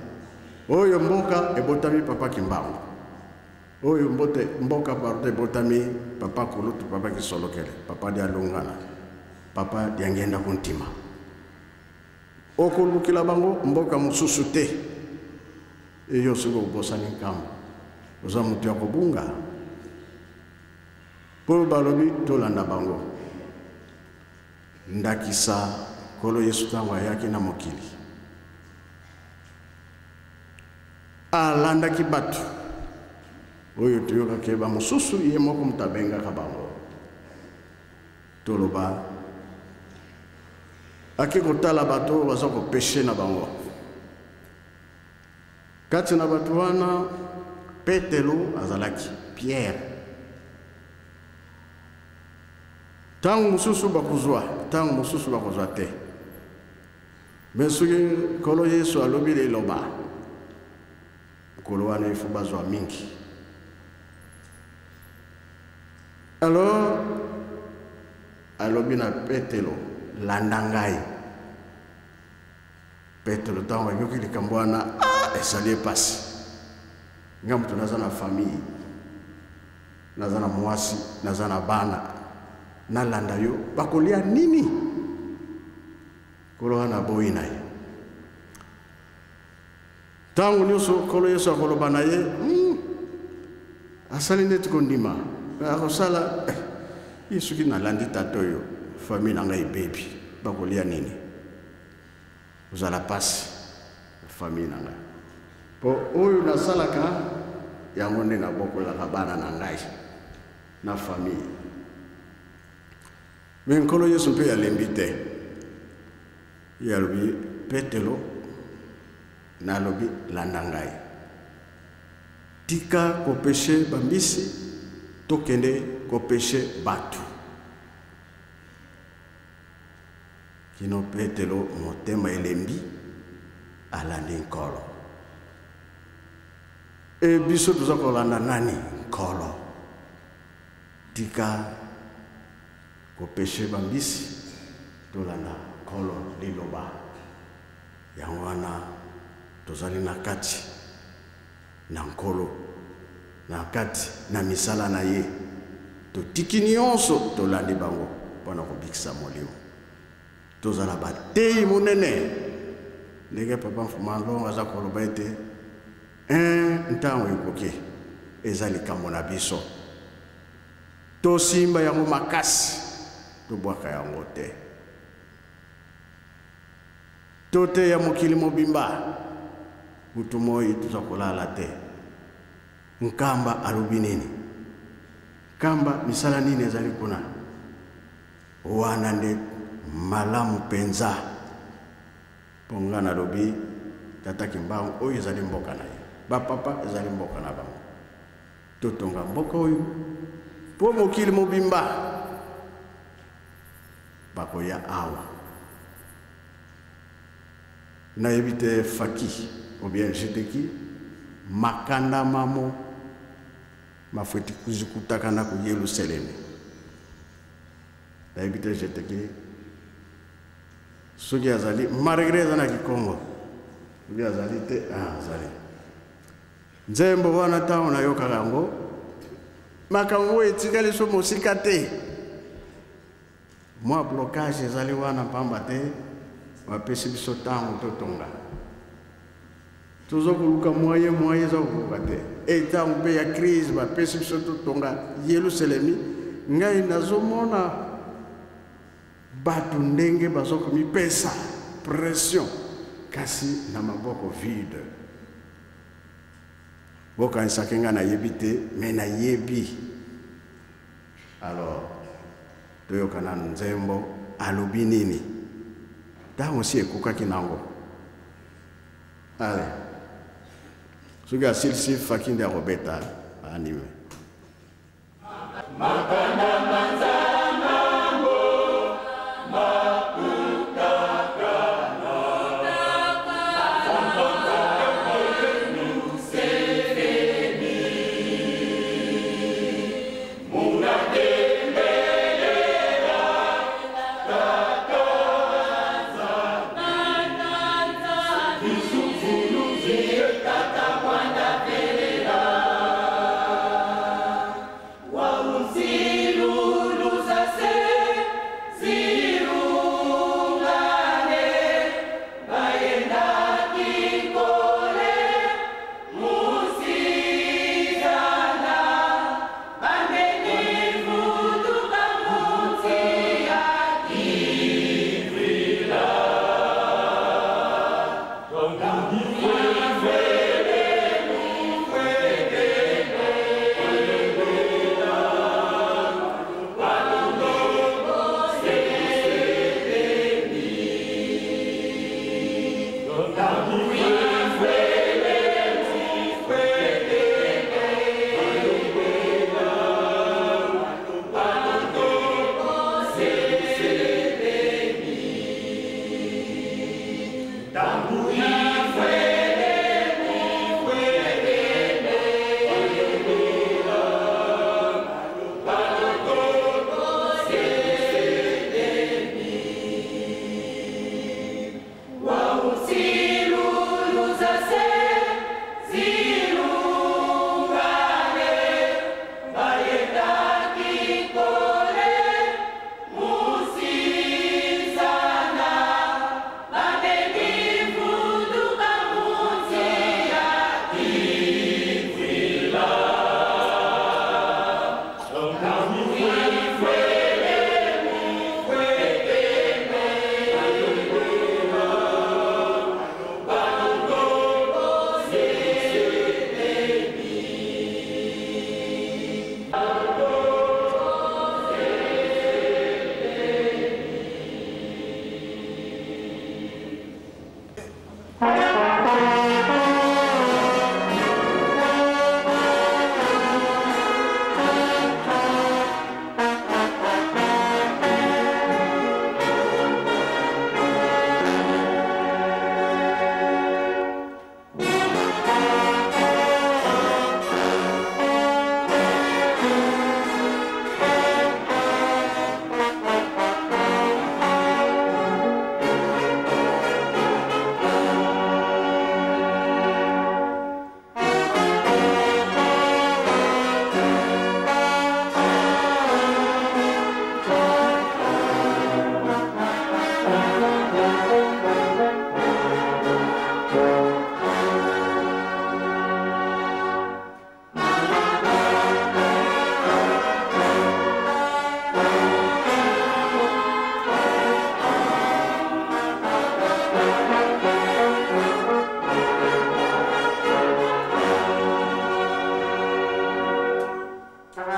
oyo mboka ebotami papa Kimbangu, oyo mbote, mboka pardon ebotami papa Kulutu, papa Kisolokele, papa Dialungana, papa Diangenda Kuntima. Okolukela bango mboka mosusu te. Eyo soki obosani Nkamba, oza moto ya kobunga. Mpo balobi tolanda bango. Ndakisa Nkolo Yesu ntango ayaki na mokili, alandaki bato oyo toyokaki bamosusu ye moko moto abengaka bango. Toloba ake kotala bato oyo baza kopeshe na bango. Kati na bato wana Petelo azalaki, Pierre. Ntango mosusu bakozwa, ntango mosusu bakozwa te. Me soki Nkolo Yesu alobi liloba, mokolo wana ifo bazwa mingi. Alors alobi na Petelo, landa ngai. Petelo ntango ayoki likambo wana, ah, esali ye mpasi. Ngai moto naza na famille, naza na mwasi, naza na bana, nalanda yo, bakolia nini? Nkolo wana aboyi na ye. Ntango nyonso Nkolo Yesu akoloba na ye, asali neti kondima, akosala eh, ye soki nalandi tata oyo, famille na ngai ebebi, bakolia nini? Kozala pasi famille na ngai, po oyo nasalaka yango nde nabokolaka bana na ngai na famille. Me Nkolo Yesu mpe alembi te, ye alobi Petelo, nalobi landa ngai, tika kopeshe bambisi, tokende kopeshe bato. Kino Petelo motema elembi, alandi Nkolo. E biso toza kolanda nani? Nkolo. Tika kopeshe bambisi, tolanda Nkolo liloba. Yango wana tozali na kati na Nkolo, na kati na misala na ye. Totiki nyonso, tolandi bango mpo na kobikisa molimo. Tozala bateyi monene ndenge papa Mfuma Longo aza koloba ete ntango ekoki, eza likambo na biso. Tosimba yango makasi, tobwaka yango te. Toteya mokili mobimba, butu moi toza kolala te. Nkamba alobi nini? Kamba misala nini ezali kuna? Wana nde malamu mpenza. Mpo nga nalobi Tata Kimbangu oyo ezali mboka na ye, bapapa ezali mboka na bango. Totonga mboka oyo mpo mokili mobimba bakoya awa. Nayebi te Faki ou bien Jeteki makanda mamo mafweti kuzikutaka na ku Yelusalemi. Nayebi te Jeteki soki azali malgré eza na Kikongo soki azali te ah, azali nzembo wana ntango nayokaka yango makambo oyo etikali so mosika te mwa blocage ezali wana mpamba te bapesi biso ntango totonga toza koluka moyen moyen eza kokoka te e ntango mpe ya crise bapesi biso totonga yelusalemi ngai nazomona bato ndenge baza komipesa pression kasi na maboko vide bokanisaki ngai nayebi te me nayebi alors toyoka nanu nzembo alobi nini ntango si ekokaki nango ale soki asilisi faki nde akobeta anime Makanda manzanango makutakana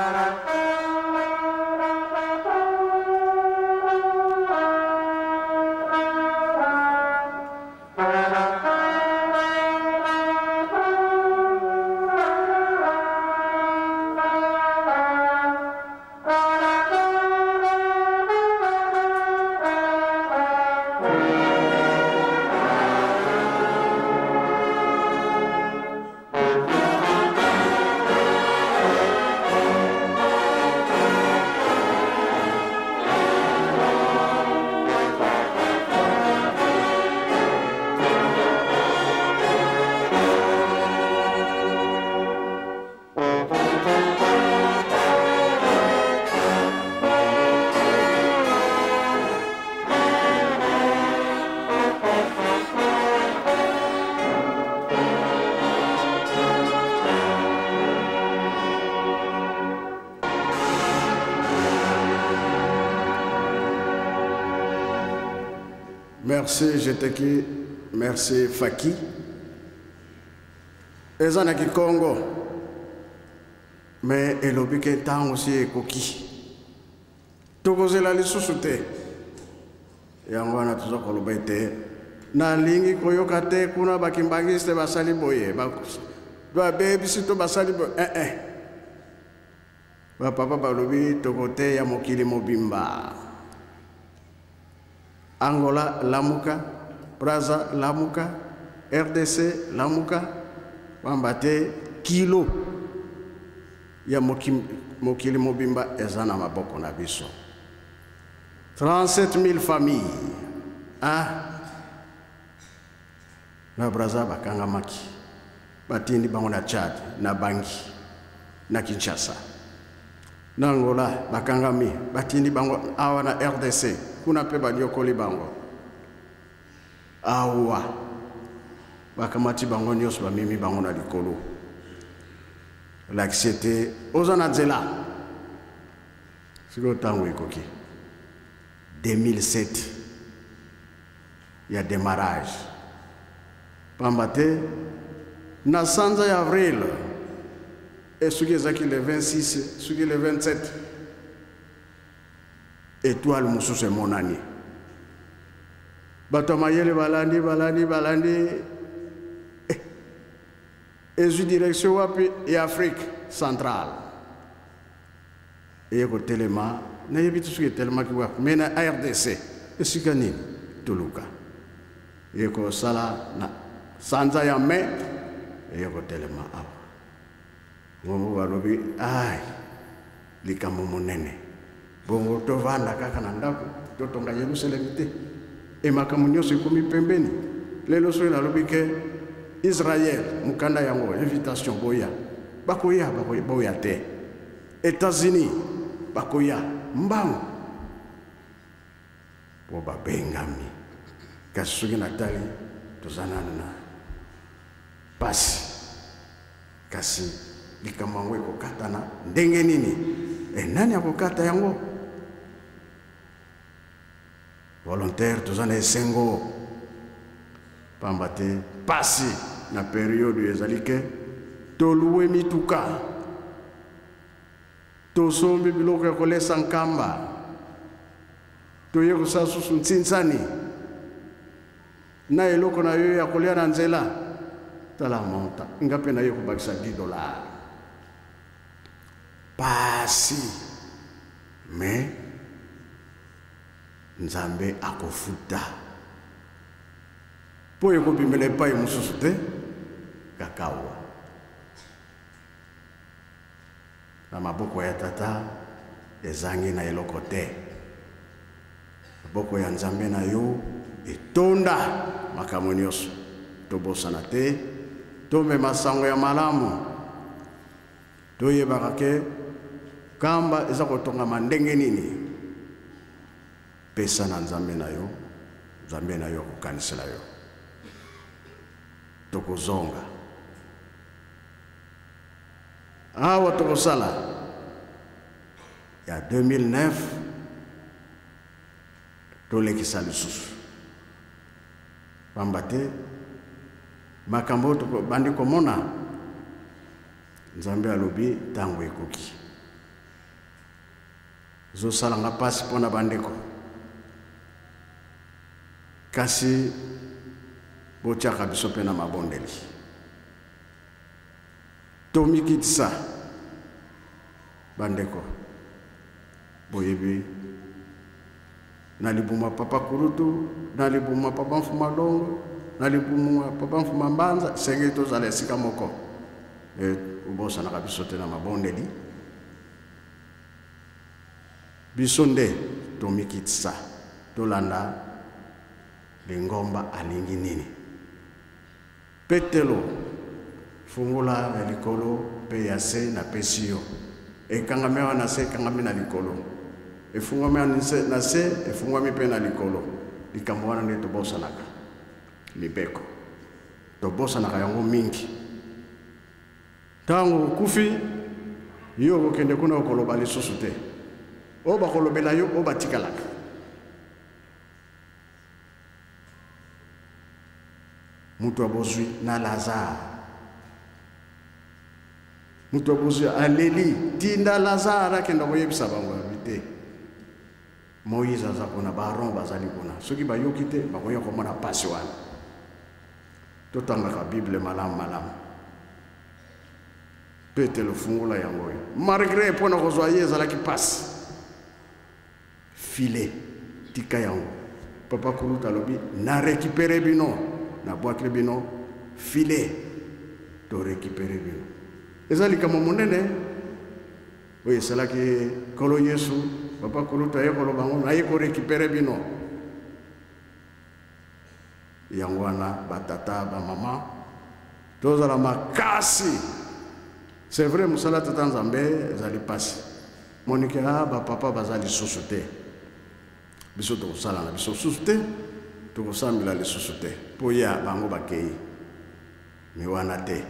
Thank you. Merci Jeteki, merci Faki. Eza na Kikongo. Mais elobi ke ntango si ekoki. Tokozela lisusu te. Yango wana toza koloba ete nalingi koyoka te kuna bakimbangiste basali boye, babebisi to basali boye. Eh, eh. Bapapa balobi tokoteya mokili mobimba. Angola lamuka, Brazza lamuka, RDC lamuka, pamba te kilo ya mokili mobimba eza na maboko na biso. 37 000 familles. Ah, na Brazza bakangamaki, batindi bango na Tchad, na Bangui, na Kinshasa. Na Angola bakangami, batindi bango awa na RDC, kuna mpe banyokoli bango. Awa bakamati bango nyonso, bamemi bango na likolo. Lakisi ete oza na nzela. Sikoyo ntango ekoki 2007 ya démarrage, pamba te na sanza ya avril, e soki ezalaki le 26, soki le 27, étoile mosusu emonani. Bato ya mayele balandi, balandi, balandi, ezwi direction wapi? Ya Afrique centrale. Eye kotelema, nayebi te soki etelemaki wapi, me na RDC esika nini toluka. Eye kosala na sanza ya mai, eye kotelema awa. Ngongo balobi ai likambo monene, bongo tovanda kaka na ndako, totonga Yerusalemi te, e makambo nyonso ekomi pembeni. Lelo soki nalobi ke Israel, mokanda yango invitation, boya, bakoya, boya te. États-Unis bakoya mbangu po babengami. Kasi soki natali, toza nanu na pasi. Kasi likambo yango ekokatana ndenge nini? E nani akokata yango? Volontaire toza na esengo, pamba te pasi na periode ezali ke toluwe mituka, tosombi biloko ya kolesa nkamba, toye kosala susu ntsinsani na eloko na yo ya kolia na nzela. Tala monta nga mpe naye kobakisa 10 $. Pasi, me Nzambe akofuta mpo ekobimela epai mosusu te, kaka awa na maboko ya Tata. Ezangi na eloko te. Maboko ya Nzambe na yo etonda makambo nyonso. Tobosana te, tomema sango ya malamu. Toyebaka ke kamba eza kotongama ndenge nini. Pesa na Nzambe na yo, Nzambe na yo akokanisela yo. Tokozonga awa, tokosala ya 2009, tolekisa lisusu, pamba te makambo oyo tobandi komona, Nzambe alobi ntango ekoki. Ezosalanga mpasi mpo na bandeko, kasi botiaka biso mpe na mabondeli. Tomikitisa, bandeko. Boyebi, na libuma papa Kulutu, na libuma papa Mfuma Longo, na libuma papa Mfuma Mbanza, esengeli tozala esika moko. E obosanaka biso te na mabondeli. Biso nde tomikitisa, tolanda lingomba alingi nini. Petelo, fungola ya likolo mpe ya se napesi yo. Ekangami awa na se, ekangami na likolo. Efungwami awa na se, efungwami mpe na likolo. Likambo wana nde tobosanaka, mibeko tobosanaka yango mingi. Ntango okufi, yo okokende kuna, okoloba lisusu te. Oyo bakolobela yo, oyo batikalaka. Moto ya bozwi na Lazare. Moto ya bozwi aleli, tinda Lazare akenda koyebisa bango alobi te. Moïse aza kuna, baron bazali kuna. Soki bayoki te, bakoya komona pasi wana. Totangaka Bible malamu malamu. Petelo fungola yango oyo. Malgré mpo na kozwa ye ezalaki pasi. Filet, tika yango. Papa Kulutu alobi na récupérer bino, na bwakeli bino filet, to récupérer bino. Eza likambo monene oyo esalaki Nkolo Yesu. Papa Kulutu aye koloba yango, naye ko récupérer bino. Yango wana batata bamama tozala makasi. C'est vrai, mosala tata Nzambe ezali pasi. Monike a bapapa baza lisusu te, biso tokosala na biso susu te, tokosambela lisusu te mpo ya bango bakei me wana te.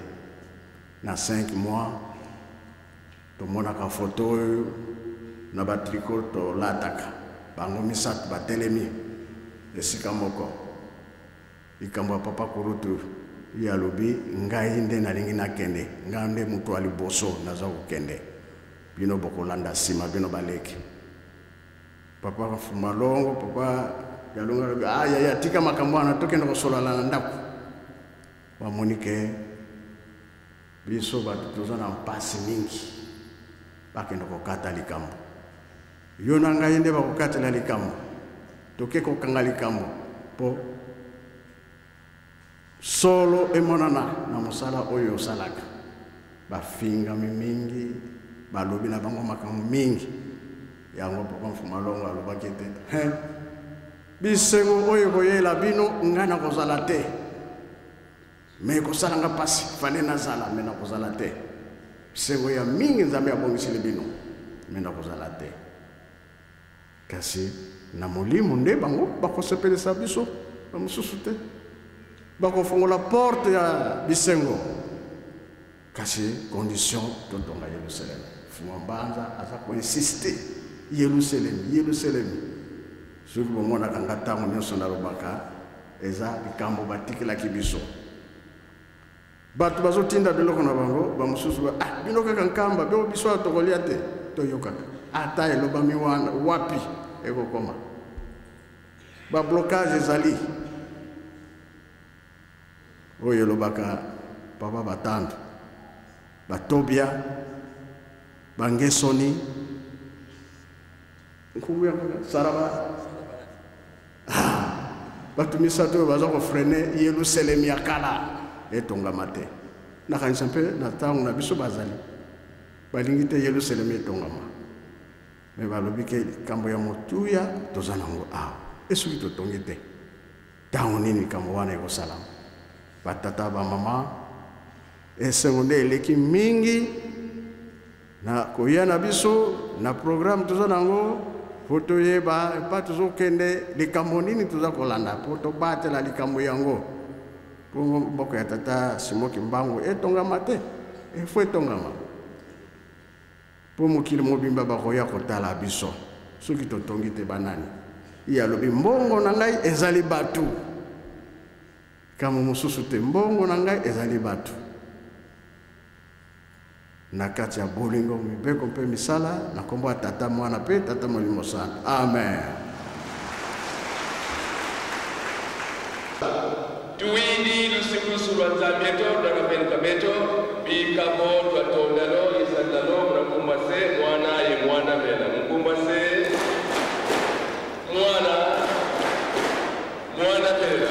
Na 5 mois tomonaka foto oyo na batriko tolataka bango misato batelemi esika moko. Likambo ya papa Kulutu, ye alobi ngai nde nalingi nakende, ngai nde moto ya liboso naza kokende, bino bokolanda nsima, bino baleki. Papa Fumalongo, papa Yalongo alobi ah, yaya tika makambo wana, tokende kosolola na ndako. Bamoni ke biso bato toza na mpasi mingi, bakende kokata likambo. Yo na ngai nde bakokatela likambo, toke kokanga likambo mpo solo emonana na mosala oyo osalaka. Bafingami mingi, balobi na bango makambo mingi. Yango papa Mfumalongo alobaki ete he, bisengo oyo ekoyela bino ngai nakozala te, me ekosala nga mpasi, fale nazala me nakozala te. Bisengo ya mingi Nzambe abongiseli bino, me nakozala te. Kasi na molimo nde bango bakosepelisa biso, bamosusu te. Bakofongola porte ya bisengo, kasi condition totonga Yerusalem. Fuma Mbanza aza koinsiste Yerusalem, Yerusalem. Soki bomonaka nga ntango nyonso nalobaka, eza likambo batikelaki biso. Bato bazotinda biloko na bango, bamosusu ba, ah, bino kaka Nkamba, bino biso awa tokolia te. Toyokaka ata elobami wana wapi ekokoma. Ba blocage ezali oyo elobaka papa Batando, Batobia, Bangesoni, nkumu ya Saraba. Bato misato oyo baza kofrene Yerusalem ya kala etongama te. Nakanisa mpe na ntango na biso bazali balingi te Yerusalem etongama, me balobi ke likambo ya motuya toza nango awa, esoki totongi te ntango nini likambo wana ekosalama? Batata bamama, esengo nde eleki mingi na koya na biso na programme toza nango mpo toyeba epa tozokende, likambo nini toza kolanda mpo tobatela likambo yango, mpo mboka ya tata Simon Kimbangu etongama te, efo etongama mpo mokili mobimba bakoya kotala biso. Soki totongi te banani? Ye alobi mbongo na ngai ezali bato, likambo mosusu te, mbongo na ngai ezali bato. Na kati ya bolingo, mibeko mpe misala, na nkombo ya Tata, Mwana mpe Tata Molimo Santu. Amen. Tuwindi lusikusu lwa Nzambi eto lwakapeluka beto bikabo twatondalo isandalo munakumbwa se mwana ye mwana mena mukumbwa se mwana mwana mena.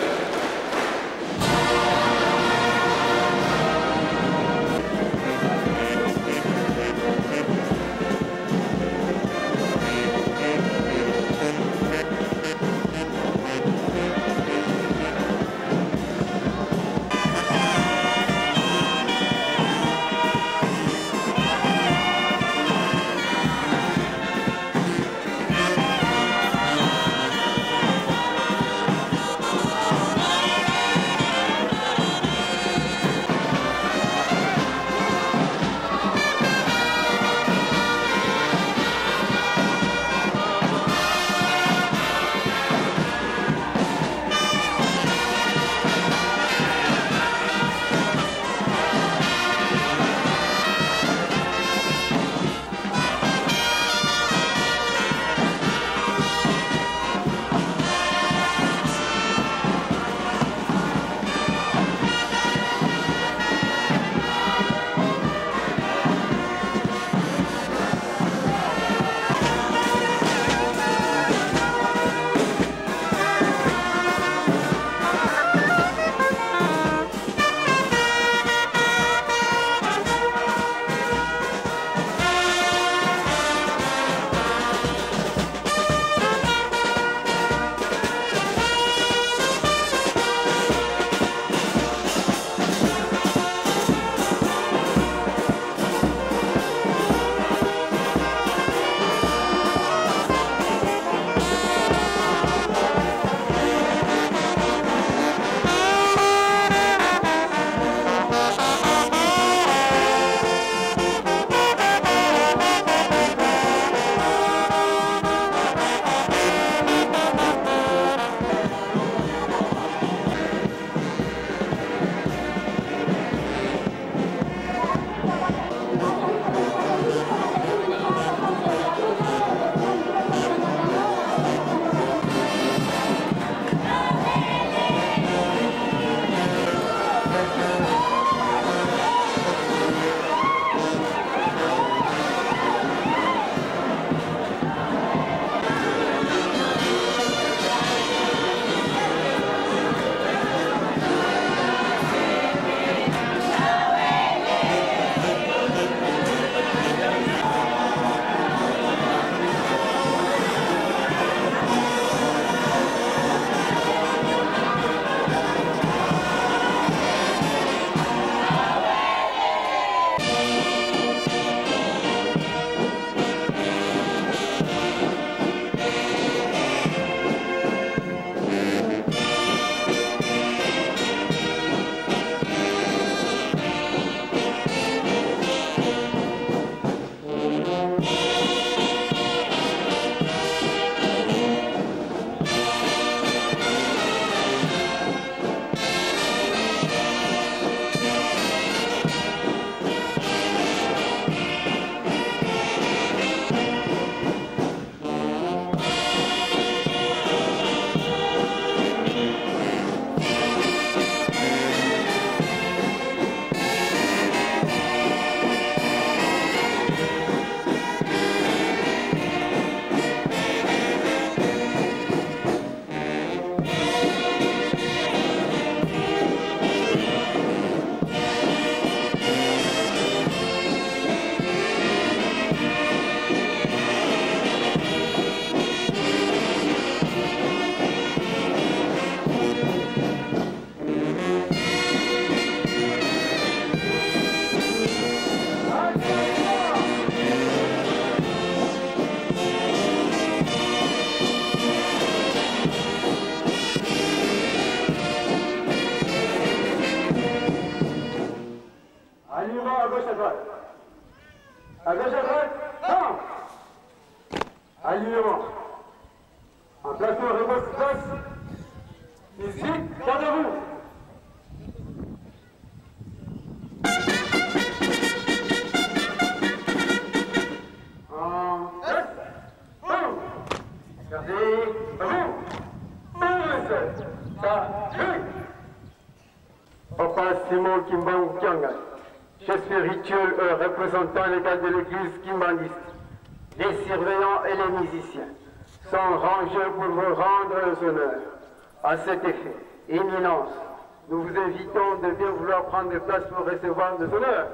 à droite. À gauche à droite, temps. Alignement. En placement, rebrousse place. Musique, garde-vous. En place, temps. Gardez, debout. Salut. Papa Simon Kimbangu Kiangani, chef spirituel représentant légal de l'église kimbangiste, les surveillants et les musiciens sont rangés pour vous rendre les honneurs. À cet effet, Éminence, nous vous invitons de bien vouloir prendre place pour recevoir nos honneurs.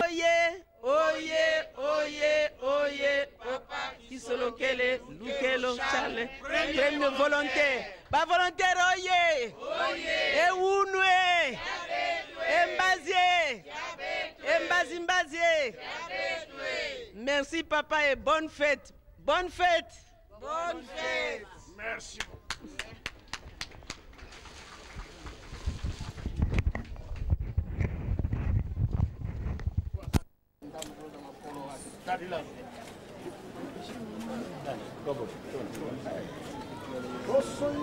Oye, oye, oye, oye, papa Kisolokele, Lukelo, Charles, premio volontaire. Ba volontaire, oye! Ewunwe! Embazie! Embazi Mbazie! Merci papa et bonne fête. Bonne fête. Bonne fête. Merci. Thank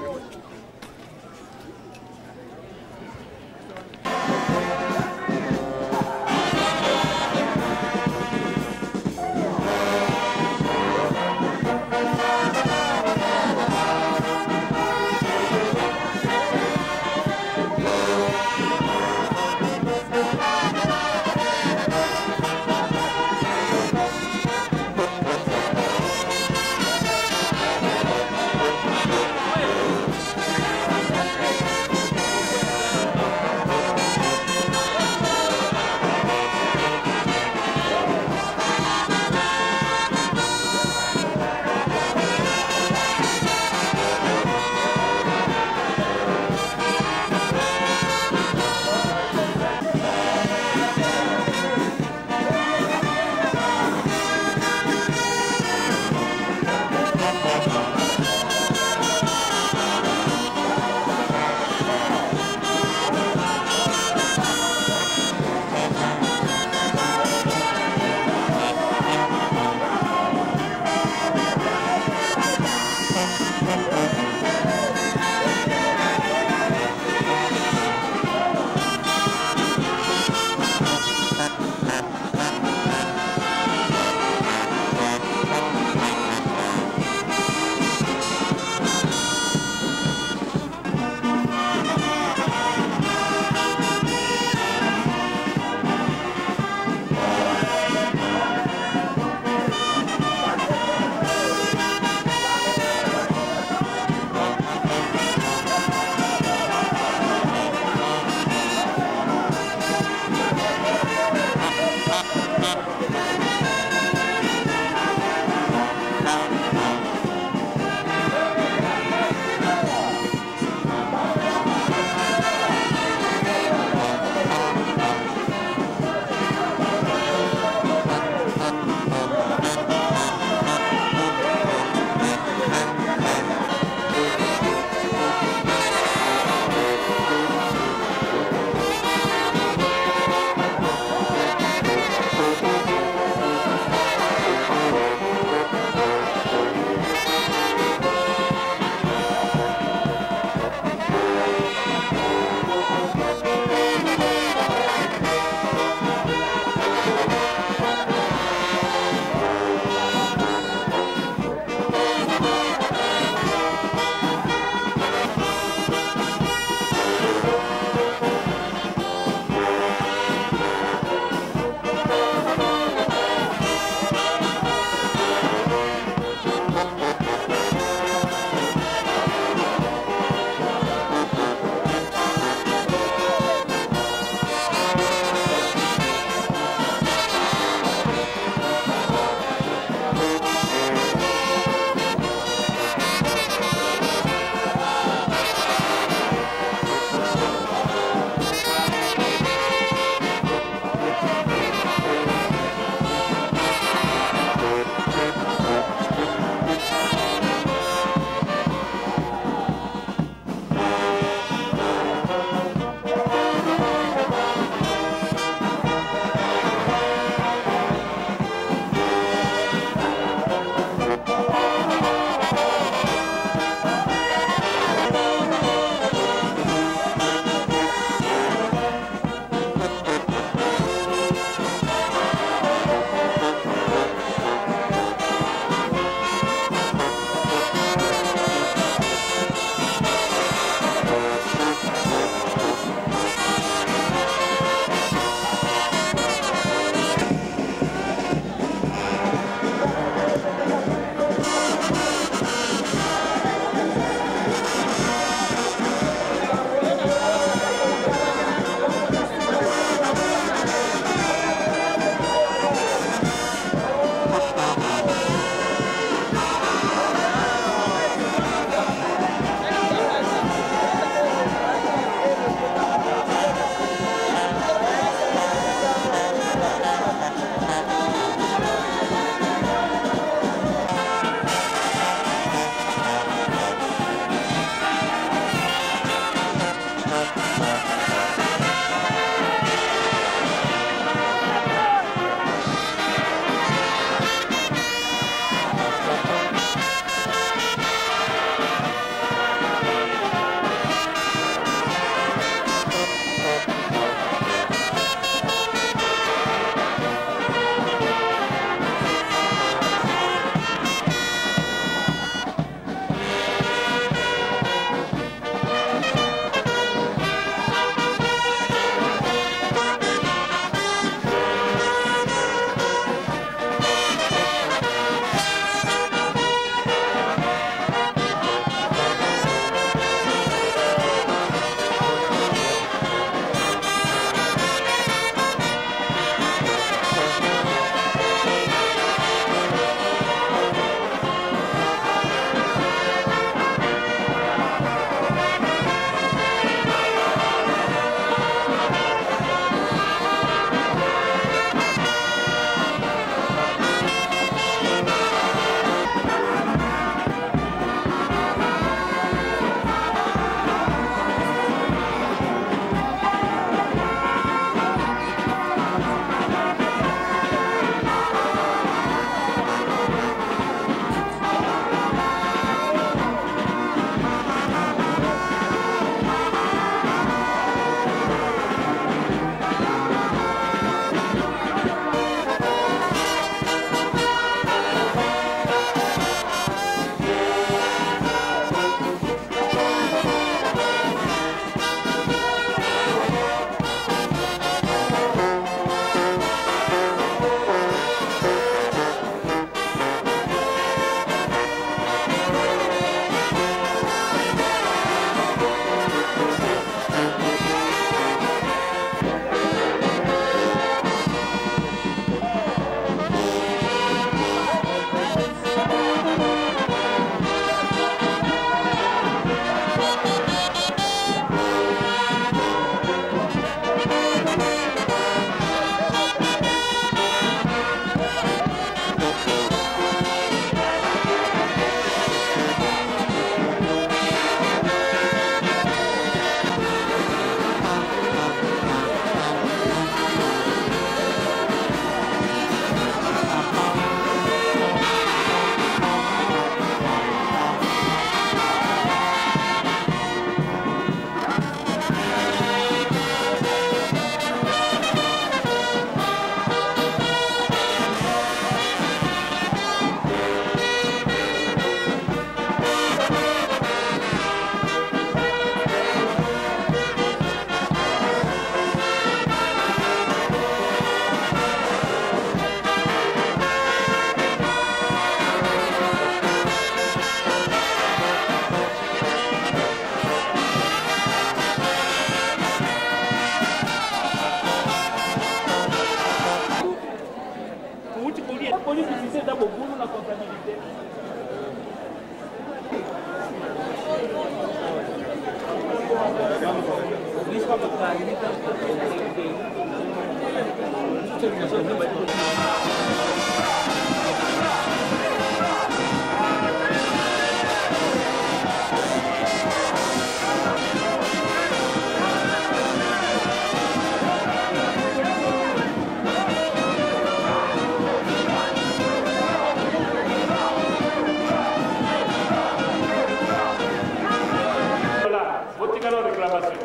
Botikala réclamation.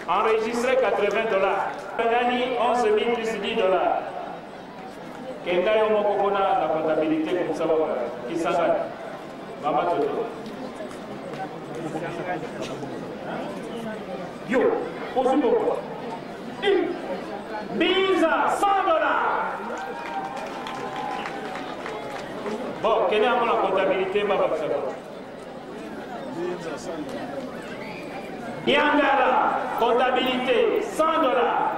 Enregistré 80 dollars. Nani 11 000 plus 10 dollars. Kenda yo moko kuna na comptabilité comme ça baba. Kisangani. Mama Toto. Yo, ozwi Biza 100 dollars. Bon, quelle est la comptabilité, baba Yangara, comptabilité, 100 dollars.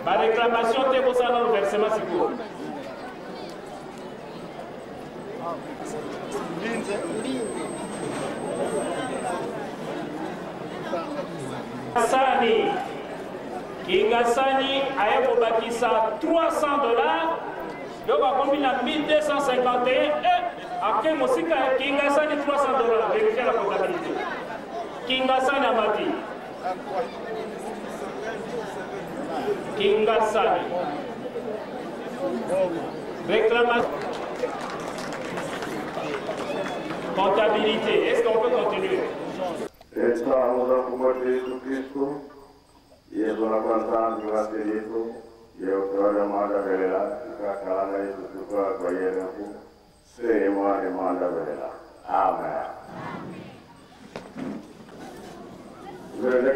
Ma réclamation, t'es pour ça dans le versement, c'est quoi? Sani, Kingasani aye kobakisa 300 dollars, donc akomi na 1251 eh, ake mosika Kingasani 300 dollars, vérifier la comptabilité. Kingasani amati. Kingasani. Réclamation. Comptabilité. Est-ce qu'on peut continuer? Estamos a Jesu Cristo, Yesu na kwanza wasilifu yeutoa manda velela ikakalanga Yesu Kristo kwa yeneku se mwana manda velela. Amen. Vous avez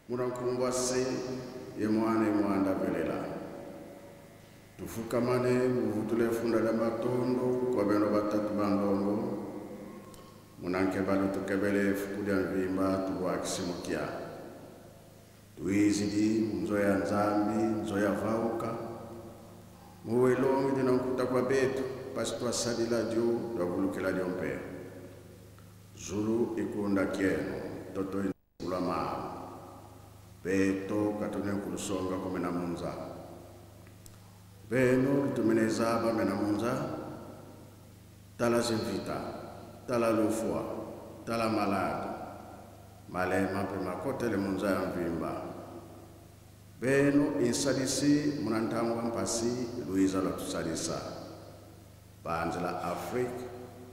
Munakumbwase ye mwana mwanda velela tufukamane muvutule funda la matondo kwa beno batatu bandongo munanke balu tukebele fukudia mvimba tuwakisimukia tuizidi nzo ya nzambi nzo ya vauka muwelongi dinankuta kwa betu pasi twasalila dio twavulukila dio mpe zulu ikunda kieno toto ulama beto katune kulusonga komena munza beno lutumeneza bamena munza tala zimvita tala lufua tala malado malema mpe makotele munza ya mvimba beno insalisi munantangwa mpasi luiza lwatusalisa banzela Afrique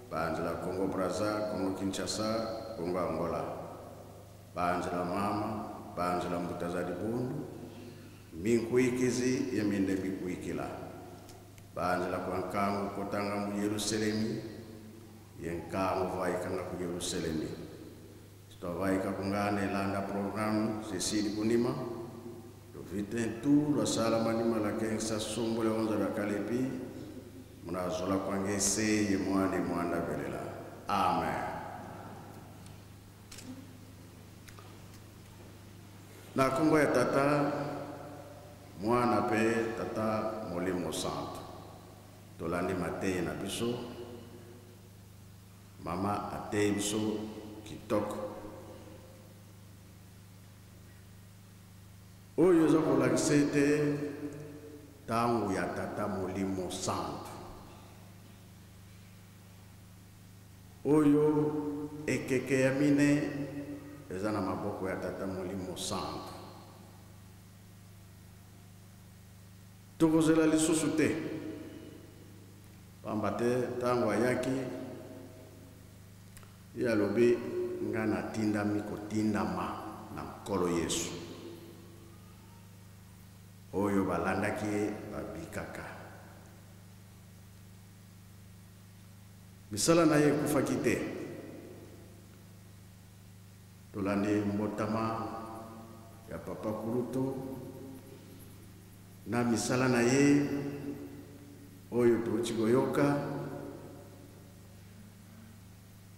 Banzela Congo Brazza, Congo Kinshasa, Congo Angola. Banzela mama, banzela mbuta za libundu, minkuikizi ye minde mikuikila. Banzela kwa nkangu kotanga mu Yerusalemi, ye nkangu vaikanga ku Yerusalemi. Sitwavaika kungana elanda programu Cecile Kunima, Vite tu lwa sala manima la kensa sumbule onza lwa kalepi, munazola kwange seye mwane mwana velela. Amen. Na kombo ya tata mwana pe tata molimo santo, tolandi mateyi na biso. Mama ateyi biso kitoko. Oyo eza kolakisa ete ntango ya tata molimo santo oyo ekeke ya mine eza na maboko ya tata molimo santo. Tokozela lisusu te, pamba te ntango ayaki ye alobi nga natindami kotindama na Nkolo Yesu. Oyo balandaki ye babikaka. Misala na ye ekufaki te. Tolandi mbotama ya papa Kulutu na misala na ye oyo touti koyoka.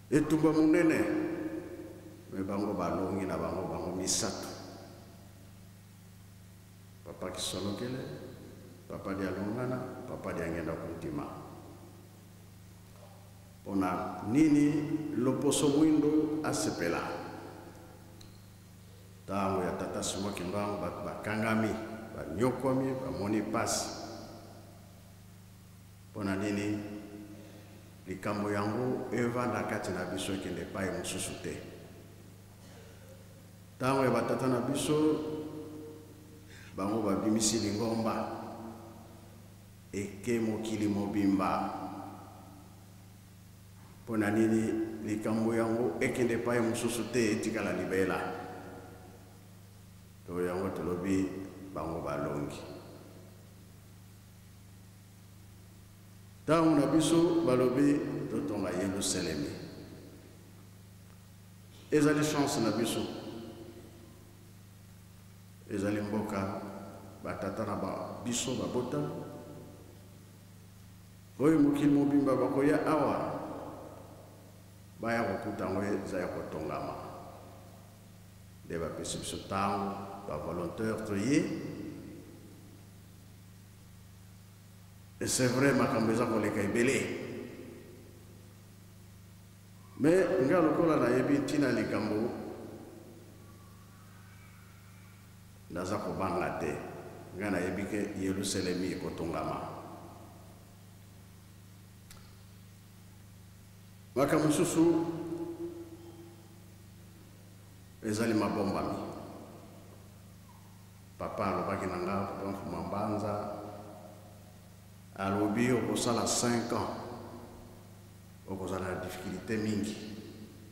Etumba monene, me bango balongi na bango bango misato. Papa Kisolokele, papa Dialungana, papa Diangenda Kuntima. Pona nini loposo mwindo asepela? Tango ya tata Simon Kimbangu bato bakangami, banyokwami, bamoni pasi. Pona nini likambo yango evanda kati na biso ekende epai mosusu te? Tango ya batata na biso bango babimisi lingomba eke mokili mobimba. Pona nini likambo yango ekende epai mosusu te, etikala libela? To yango tolobi bango balongi. Tango na biso balobi totonga Yelusalemi. Ezali chance na biso. Ezali mboka batata na ba biso babota. Oyo mokili mobimba bakoya awa baya kokuta yango eza ya kotongama. Nde bapesi biso tango ba volontaire toye. Et c'est vrai makambo eza koleka ebele. Mais nga lokola nayebi ntina likambo naza kobanga te. Nga nayebi ke Yerusalemi ekotongama. Makambo mosusu ezali mabombami. Papa alobaki na nga, papa Mfuma Mbanza alobi okosala 5 ans okozala na difficulté mingi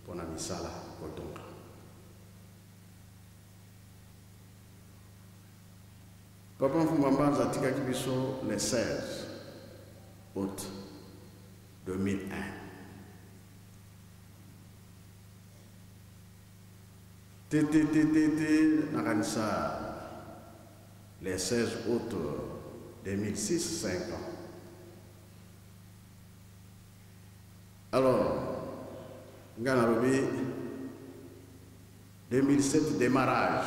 mpona misala kotonga. Papa Mfuma Mbanza atikaki biso le 16 août 2001. Te te te te te nakanisa le 16 août 2006, 5 ans. Alors, nga nalobi 2007 démarrage.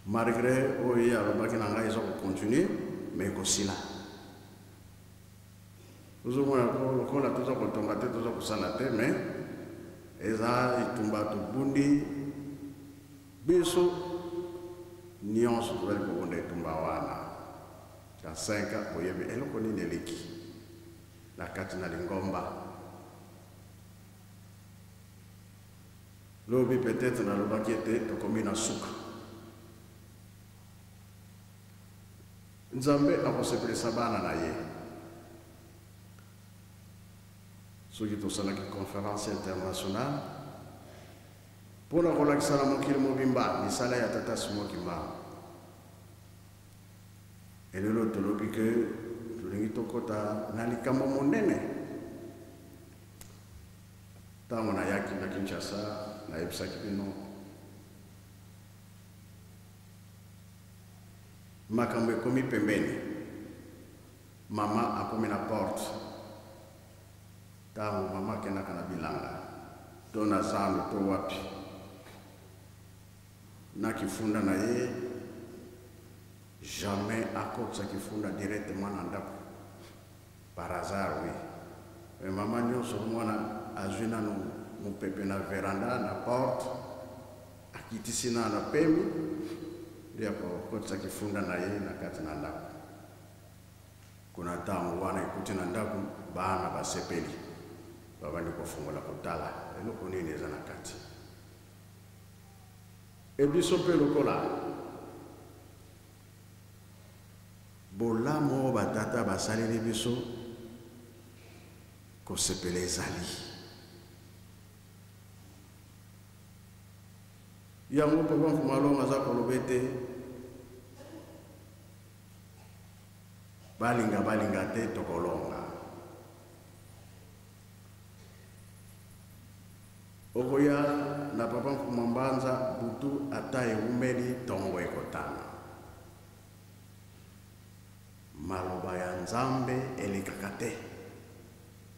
Malgré oyo ye alobaki na ngai eza kocontinue, mais ekosila. Tozomona lokola toza kotonga te, toza kosala te, mais eza etumba tobundi biso nyonso tozali kobunda etumba wana. Na 5 ans boyebi eloko nini eleki na kati na lingomba. Lobi peut-être nalobaki ete tokomi na suka. Nzambe akosepelisa bana na ye. Soki tosalaki conférence internationale mpo na kolakisa na mokili mobimba misala ya Tata Simon Kimbangu. Elelo tolobi ke tolingi tokɔta na likambo monene. Ntango nayaki na Kinshasa, nayebisaki bino makambo ekomi pembeni. Mama akomi na porte. Ntango mama akendaka na bilanga to na zando to wapi na kifunda na ye, jamais akotisa kifunda directement na ndako, par hasard, oui. Mais mama nyonso mwana azwi nanu mopepe na veranda, na porte, akitisi na na pemi nde akokotisa kifunda na ye na kati na ndako. Kuna ntango wana ekuti na ndako, bana basepeli, babandi kofungola kotala eloko nini eza na kati. E biso mpe lokola bolamu oyo batata basaleli biso, kosepela ezali yango. Papa Mfumalongo aza koloba ete balinga balinga te, tokolonga. Okoya na Papa Mfuma Mbanza, butu ata ewumeli, ntongo ekotana. Maloba ya Nzambe elekaka te,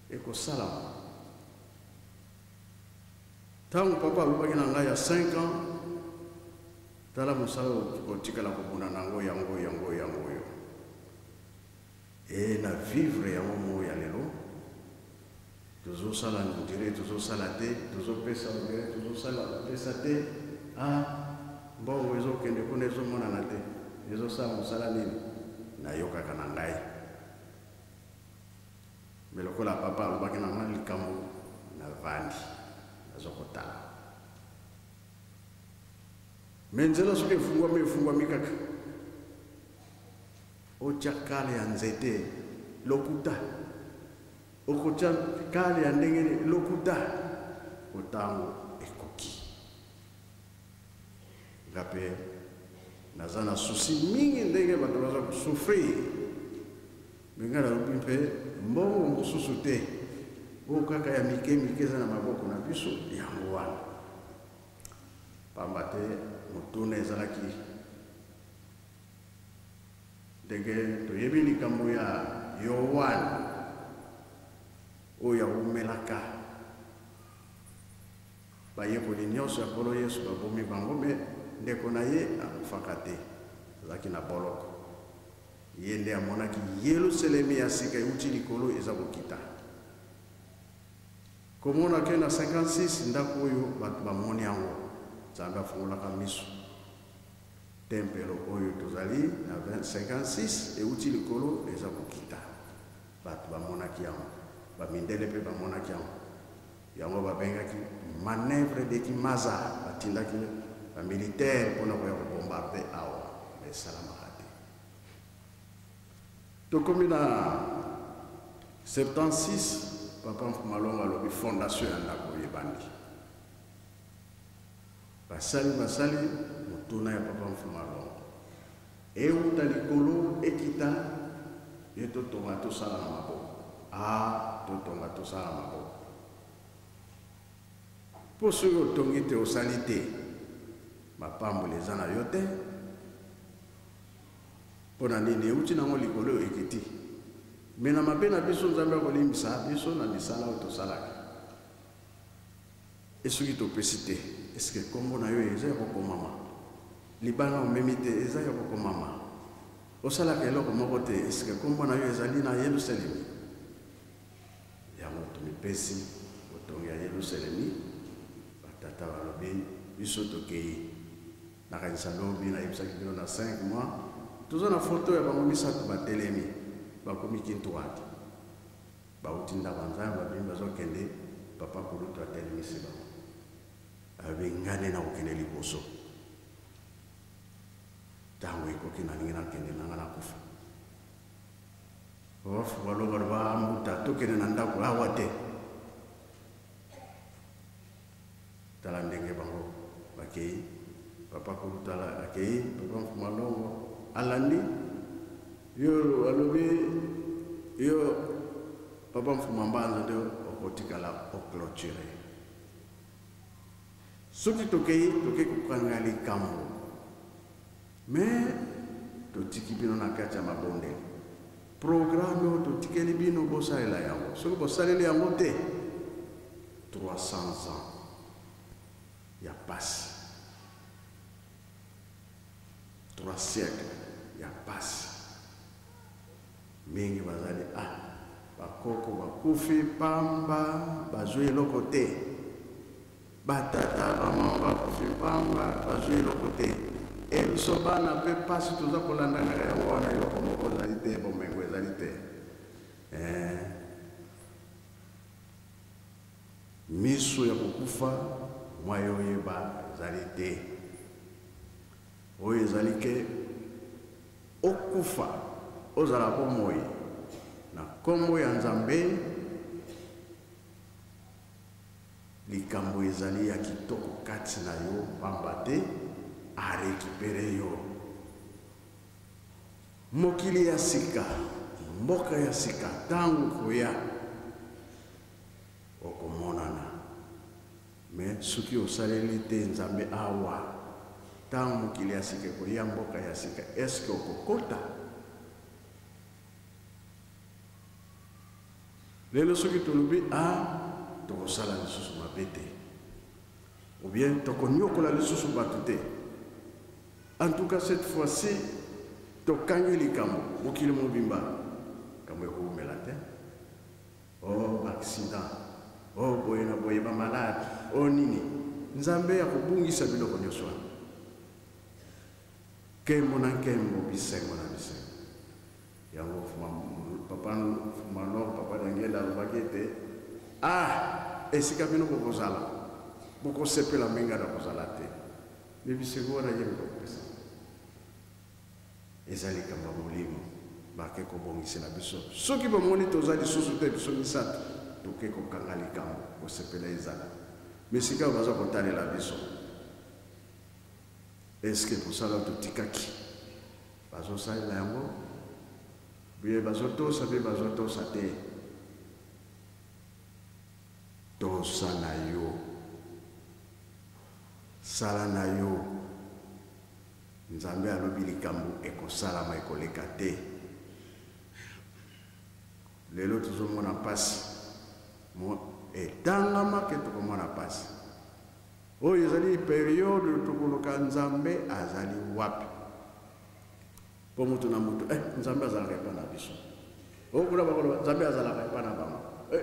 ekosalama. Ntango papa alobaki na ngai ya 5 ans, tala mosala kotikala kobunda nango, yango yango yango oyo e na vivre yango mo ya lelo. Tozosala ndire, tozosala te, tozopesa ndire, tozosala pesa te. Ah, mbongo ezokende kuna, ezomonana te, ezosala mosala nini? Nayokaka na ngai, me lokola papa alobaki na ngai likambo, navandi, naza kotala. Me nzela soki efungwami, efungwami kaka. Otya kale ya nzete, lokuta. Okotya kale ya ndenge nini, lokuta. Otango ekoki. Nga mpe naza na souci mingi ndenge bato baza kosouffrir, me ngai nalobi mpe mbongo mosusu te, oyo kaka ya mike mike eza na maboko na biso, yango wana. Pamba te motuna ezalaki ndenge toyebi likambo ya Yoane oyo awumelaka bayekoli nyonso ya Nkolo Yesu, babomi bango, me ndeko na ye akufaka te, azalaki na boloko. Ye nde amonaki Yelusalemi ya sika euti likolo eza kokita. Komona ke na 56 ndako oyo bato bamoni yango, Nzambe afungolaka miso. Tempelo oyo tozali na 56 euti likolo eza kokita, bato bamonaki yango, bamindele mpe bamonaki yango. Yango babengaki manœuvre de Kimaza, batindaki bamilitaire mpona koya kobombarde awa, me esalamaka te. Tokomi na 76, Papa Mfumalongo alobi fondation ya ndako oyo ebandi. Basali basali motuna ya Papa Mfumalongo euta likolo ekita ye, totonga tosala na maboko. A totonga tosala na maboko, mpo soki otongi te, osali te, mapamboli eza na yo te. Mpo na nini? Euti nango likolo ekiti. Me na mabe na biso, Nzambe akolimbisa biso na misala oyo tosalaka. E soki topesi te, eske nkombo na yo eza ya kokomama? Libanga omemi te, eza ya kokomama? Osalaka eloko moko te, eske nkombo na yo ezali na Yelusalemi? Yango tomipesi botongi ya Yelusalemi. Batata balobi biso tokei. Nakanisa lobi nayebisaki bino na 5 mois, toza na foto ya bango misato batelemi, bakomi Kintuadi, bauti ndako ya Nzambe, babimi, bazokende. Papa kulutu atelemisi bango, alobi: ngai nde nakokende liboso. Ntango ekoki, nalingi nakende nanga nakufa. Papa Fubalongo aloba: mbuta, tokende na ndako awa te. Papa Kulutala akei, Papa Mfuma Longo alandi yo, alobi yo Papa Mfuma Mbanza nde okotikala oclôture. Soki tokei, tokei kokanga likambo, mais totiki bino na kati ya mabondeli. Programme oyo totikeli bino bosalela yango, soki bosaleli yango te 300 ans ya pasi, 3 siècles ya pasi. Mingi bazali ah, bakoko bakufi pamba, bazwi eloko te, batata bamama bakufi pamba, bazwi eloko te. E biso bana mpe pasi toza kolanda kaka yango wana, eloko moko ezali te, bomengo ezali te. Eh, miso ya kokufa mwa yo oyeba ezali te. Oyo ezali ke okufa ozala bomoi na nkombo ya Nzambe. Likambo ezali ya kitoko kati na yo, pamba te arekipere yo. Mokili ya sika, mboka ya sika, ntango koya okomonana. Me soki osaleli te Nzambe awa, ntango mokili ya sika ekoya, mboka ya sika, eske okokota? Lelo soki tolobi a tokosala lisusu mabe te, ou bien tokonyokola lisusu bato te, en tout cas cette fois-ci tokangi likambo mokili mobimba, likambo ekowumela te. Oh ba accident, oh boye na boye, ba malade, oh nini, Nzambe akobungisa biloko nyonso wana. Nkembo na nkembo, bisengo na bisengo. Yango papa Manor, papa Daniel alobaki ete ah, esika bino bokozala bokosepela mingi na kozala te, me bisengo wana ye moto akopesa. Eza likambo ya molimo, bake kobongisela biso. Soki bomoni toza lisusu te, biso misato toke kokanga likambo, kosepela ezala. Me sika oyo baza kotalela biso, eske mosala oyo totikaki bazosalela yango bien, bazotosa mpe bazotosa te? Tosa na yo, sala na yo. Nzambe alobi likambo ekosalama, ekoleka te. Lelo tozomona mpasi, etangama ke tokomona mpasi. Oyo ezali periode tokoluka Nzambe azali wapi. Po moto na moto, Nzambe azalaka epa na biso. Oyo kuna bakoloba Nzambe azalaka epa na bango.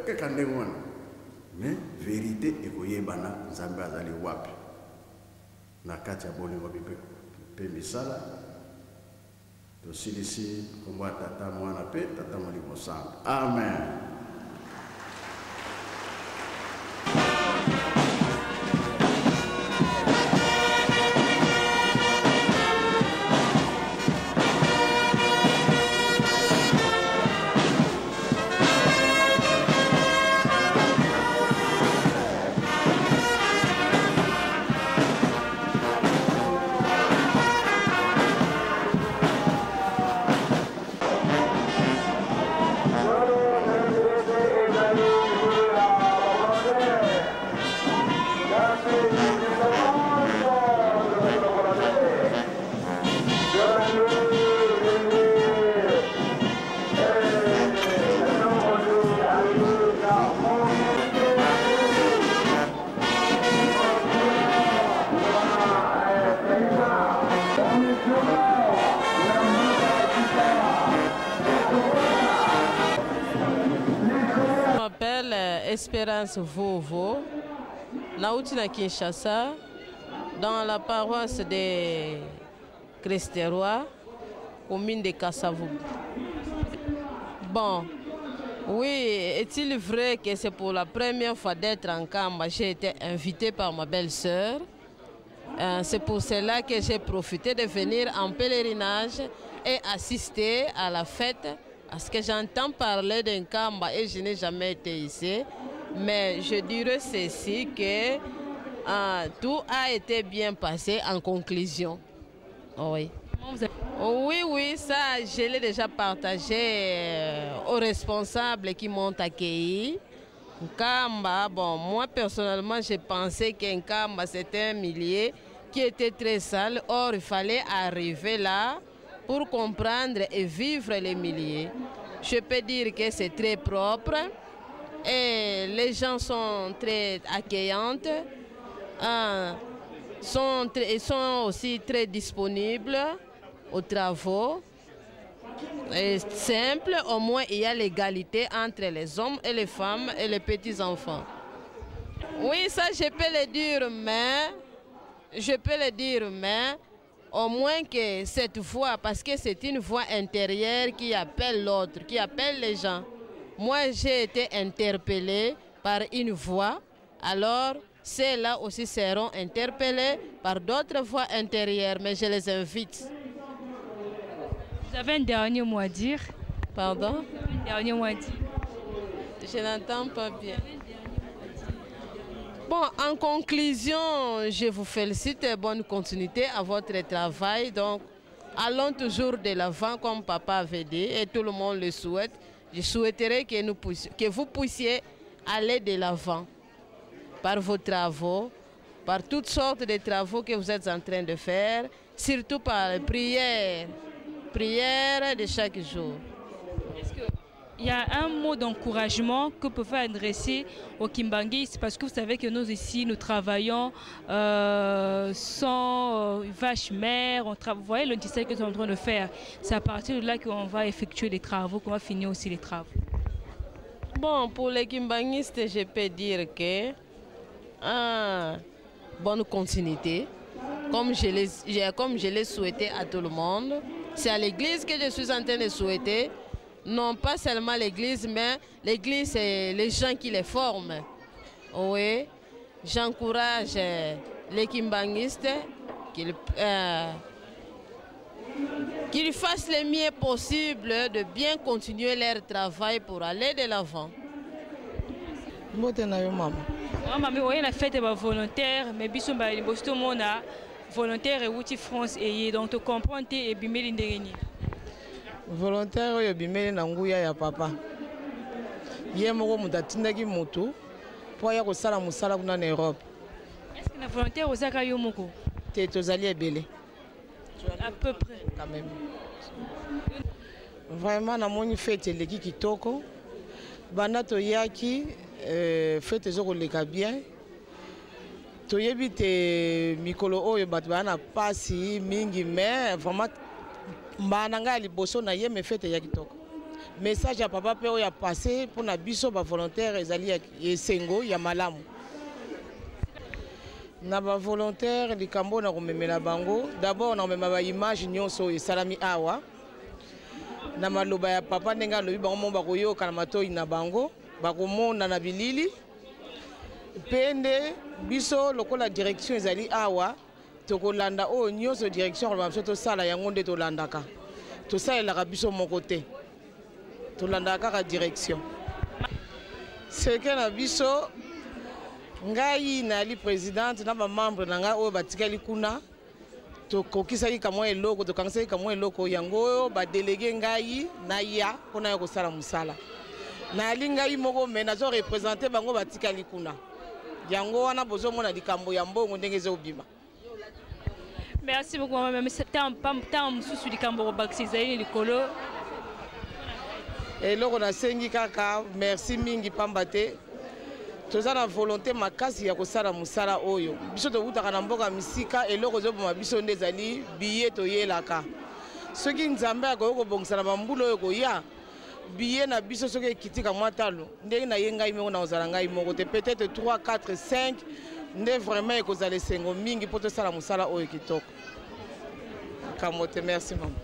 Kaka ndenge wana. Mais verite ekoyebana Nzambe azali wapi. Na kati ya bolingo mpe misala, tosilisi nkombo ya Tata, Mwana mpe Tata Molimo Santu. Amen. Espérance Vovo, nauti na Kinshasa, dans la paroisse de Christ-Roi, commune de Kasavubu. Bon, oui, est-il vrai que c'est pour la première fois d'être en Nkamba? J'ai été invitée par ma belle-sœur. C'est pour cela que j'ai profité de venir en pèlerinage et assister à la fête, parce que j'entends parler d'un Nkamba et je n'ai jamais été ici. Mais je dirais ceci, que Ah, tout a été bien passé en conclusion. Oui. Oui, oui, ça, je l'ai déjà partagé aux responsables qui m'ont accueilli. Nkamba, bon, moi personnellement, j'ai pensé qu'Nkamba, c'était un milieu qui était très sale. Or, il fallait arriver là pour comprendre et vivre les milieux. Je peux dire que c'est très propre et les gens sont très accueillants, hein, sont aussi très disponibles aux travaux. Et simple, au moins il y a l'égalité entre les hommes et les femmes et les petits-enfants. Oui, ça je peux le dire, mais je peux le dire, mais au moins que cette voix, parce que c'est une voix intérieure qui appelle l'autre, qui appelle les gens. Moi, j'ai été interpellée par une voix, alors ceux-là aussi seront interpellés par d'autres voix intérieures, mais je les invite. Vous avez un dernier mot à dire? Pardon? Un dernier mot à dire. Je n'entends pas bien. Bon, en conclusion, je vous félicite et bonne continuité à votre travail. Donc, allons toujours de l'avant comme papa avait dit et tout le monde le souhaite. Je souhaiterais que vous puissiez aller de l'avant par vos travaux, par toutes sortes de travaux que vous êtes en train de faire, surtout par les prières, prières de chaque jour. Est-ce qu'il y a un mot d'encouragement que vous pouvez adresser aux Kimbanguistes? Parce que vous savez que nous ici, nous travaillons sans vache mère. Vous voyez le tissu que nous sommes en train de faire. C'est à partir de là qu'on va effectuer les travaux, qu'on va finir aussi les travaux. Bon, pour les Kimbanguistes, je peux dire que bonne continuité, comme je l'ai souhaité à tout le monde. C'est à l'église que je suis en train de souhaiter. Non pas seulement l'église, mais l'église, c'est les gens qui les forment. Oui, j'encourage les Kimbanguistes qu'ils fassent le mieux possible de bien continuer leur travail pour aller de l'avant. Mbote na yo mama. Mama, mais oye na fête ba volontaire, mais biso ba liboso to mona volontaire euti France eye, donc to comprendre te ebimeli ndenge nini. Volontaire oyo ebimeli na nguya ya papa. Ye moko moto atindaki moto po aya kosala mosala kuna na Europe. Est-ce que na volontaire ozaka yo moko? Te, tozali ebele. À peu près. Quand même. Vraiment namoni fête eleki kitoko. Banda toyaki, fête ezokoleka bien. Toyebi te mikolo oyo bato baya na pasi mingi, mais vraiment mbala na ngai ya liboso na ye, me fête ya kitoko. Message ya papa mpe oyo apasse mpona biso ba volontaire ezali ya esengo ya malamu. Na ba volontaire likambo na komemela bango, d'abord na komema ba image nyonso oyo esalami awa. Na maloba ya papa ndenge alobi bango mo bakoyoka na matoi na bango, bakomona na bilili. Mpe nde biso lokola direction ezali awa, tokolanda oyo nyonso direction koloba biso tosala yango nde tolandaka. Tosalelaka biso moko te, tolandaka kaka direction. Seke na biso, ngai nali présidente na ba membre na ngai oyo batikali kuna, tokokisaki kamwa eloko, tokangisaki kamwa eloko yango oyo ba délégué ngai naya mpona ya kosala mosala. Nali ngai moko me nazo représenter bango batikali kuna. Yango wana bozomona likambo ya mbongo ndenge ezobima. Merci beaucoup mama. Mais c'est un pam tam mosusu likambo kobakisa ezali likolo. Eloko nasengi kaka merci mingi pamba te toza na volonté makasi ya kosala mosala oyo. Biso towutaka na mboka misika, eloko ezoboma biso nde ezali billet toyelaka. Soki Nzambe akoki kobongisa na bambula oyo koya, billet na biso soki ekitika mwa talo, ndenge na ye ngai moko na kozala ngai moko te, peut-être 3, 4, 5 nde vraiment ekozala esengo mingi mpo tosala mosala oyo kitoko. Kambo te, merci mama.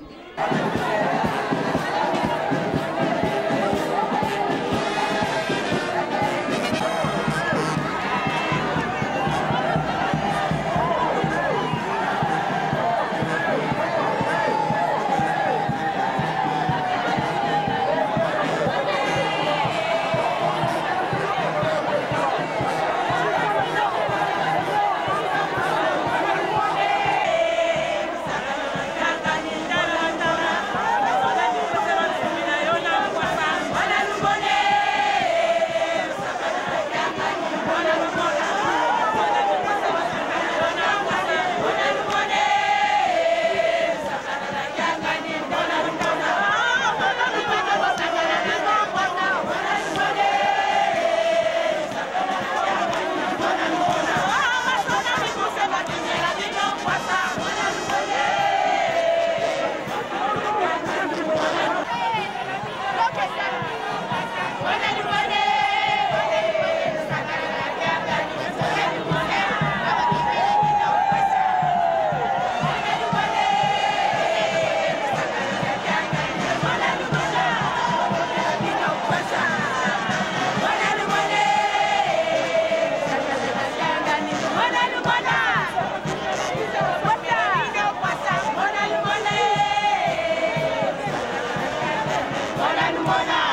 Thank you.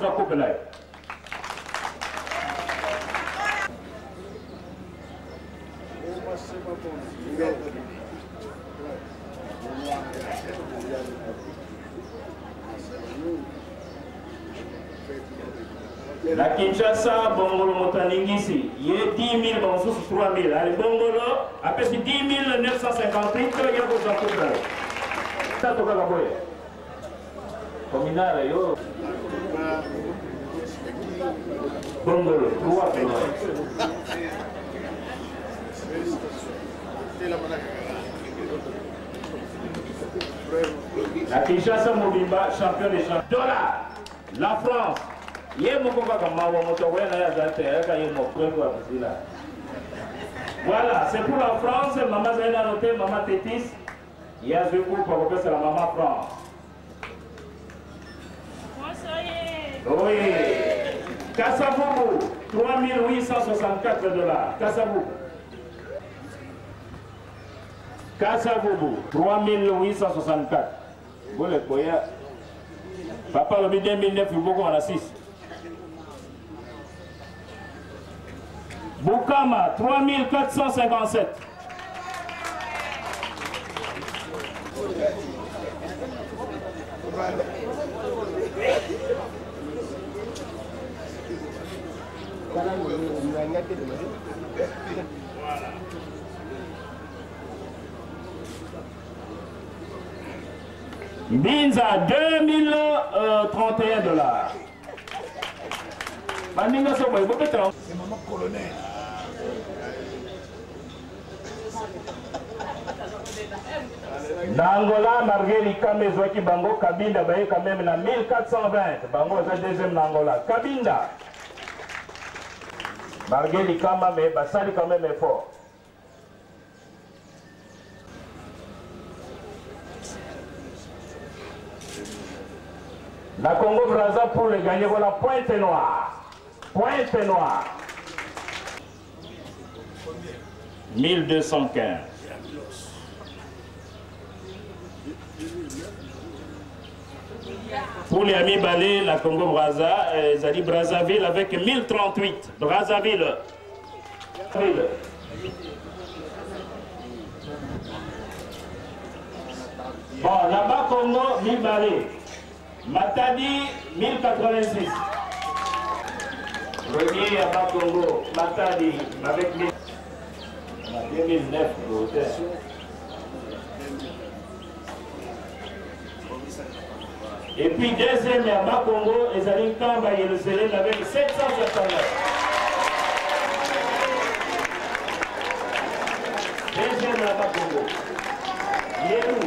Zwa coupe na yo. Na Kinshasa, Bongolo moto aningisi ye 10 000, bamosusu 3 000. Ale Bongolo apesi 10 958 ya kozwa coupe na yo. Tato kaka boye communale yo Bongolo 3. Na Kinshasa mobimba, champion des champions dollar la France ye moko kaka. Mawa, moto akoya na ye aza te, ayaka ye moko ya kosila. Voilà, c'est pour la France. Mama azali nano te, mama Tétis ye azwi coupe, akopesela mama France. Oui, Kasavubu, 3864 dollars. Kasavubu, Kasavubu, 3864. Bole koya papa alobi 2009 liboko na 6. Bukama, 3457. Mbinza, 2031 dollars. Baninga so boye bobetela. C'est maman colonel. Na Angola, malgré likama ezwaki bango, Kabinda baye quand même na 1420. Bango eza deuxième na Angola, Kabinda, malgré likama, mais basali quand même effort. Na Congo Brazza, pour le gagner, voilà Pointe Noire, Pointe Noire, 1215. Pour les mibale na Congo Brazza, ezali Brazzaville avec 1038. Brazzaville. Ville. Bon, là-bas, Congo, mibale. Matadi, 1086. Premier à bas Congo, Matadi, avec 2009. Et puis deuxième à bas Congo, ezali Nkamba Jérusalem avec 779. Deuxième à bas Congo. Yelou.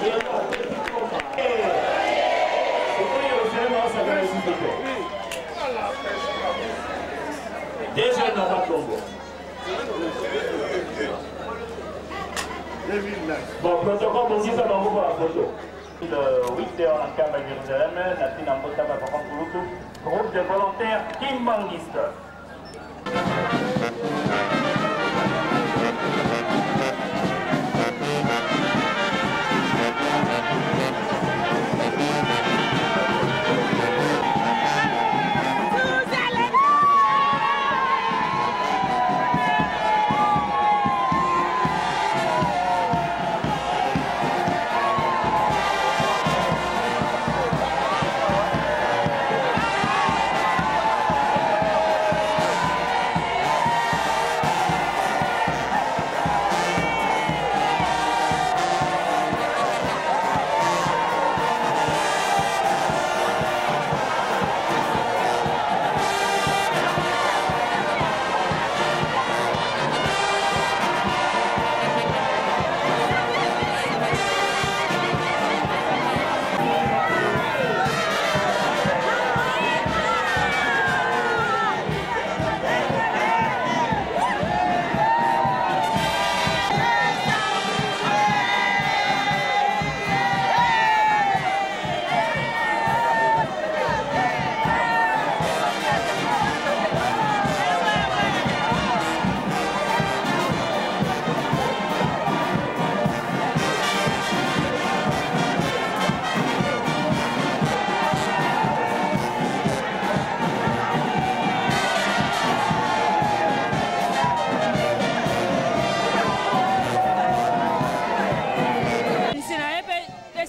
Yelou. C'est Jérusalem, ça va ressusciter. Deuxième à bas Congo. Bon, protocole bongisa bango pour la photo. Le 8 heures en Nkamba Jérusalem, Natina Mbotaba Papa Kulutu, groupe de volontaires kimbanguistes.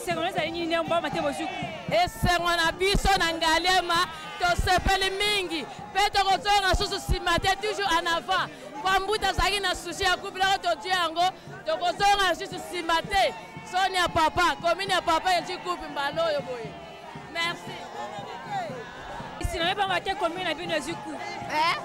Esengo ezali nini mboma te bozwi esengo na biso na Ngaliema, tosepeli mingi mpe tokozonga susu nsima te, toujours en avant. Kwa mbuta azalaki na susi ya coupe loko tozwi yango, tokozonga susu nsima te. Soni ya papa, commune ya papa ezwi coupe mbala oyo boye. Merci. Sina yebanga te commune na bino ezwi coupe. Eh?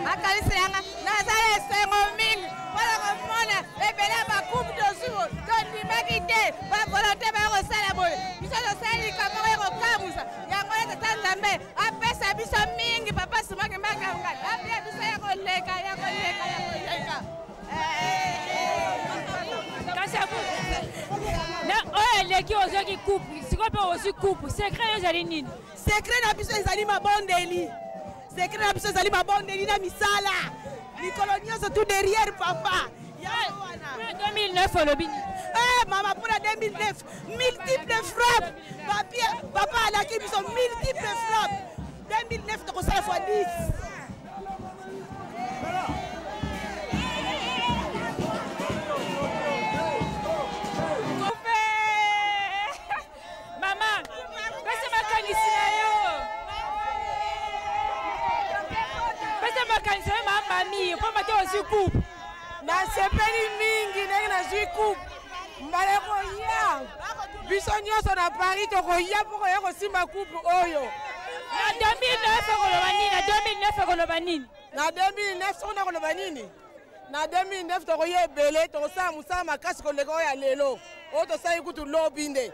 Makanisi yanga naza esengo mingi mpona komona ebele ya bakupe tozwi tondimaki te bavolonte baya kosala boye biso tosali likambo moko ya kokamwisa yango ye tata nzambe apesa biso mingi papa simaki mbakanga apesa biso ya koleka ya koleka ya koleka. Kasi na oyo eleki ozwaki coupe, sikoyo mpe ozwi coupe, secret yo ezali nini? Secret na biso ezali mabondeli, secret na biso ezali mabondeli na misala mikolo nyonso, tout derrière papa. Yango wana 2009 olobi nini? Eh, mama, mpona 2009 multiple frappe, papier papa alaki biso multiple frappe. 2009 tokosala fois 10. Mama, pesa makanisi na yo, pesa makanisi na yo mama mami, pamba te ozwi coupe. Nasepeli mingi ndenge nazwi coupe. Mbala ekoya biso nyonso na Paris tokoya mpo koya kosimba coupe oyo. Na 2009 okoloba nini? Na 2009 okoloba nini? Na 2009 soki nakoloba nini? Na 2009 tokoya ebele, tokosala mosala makasi koleka oyo ya lelo oyo tosali kutu lobi nde.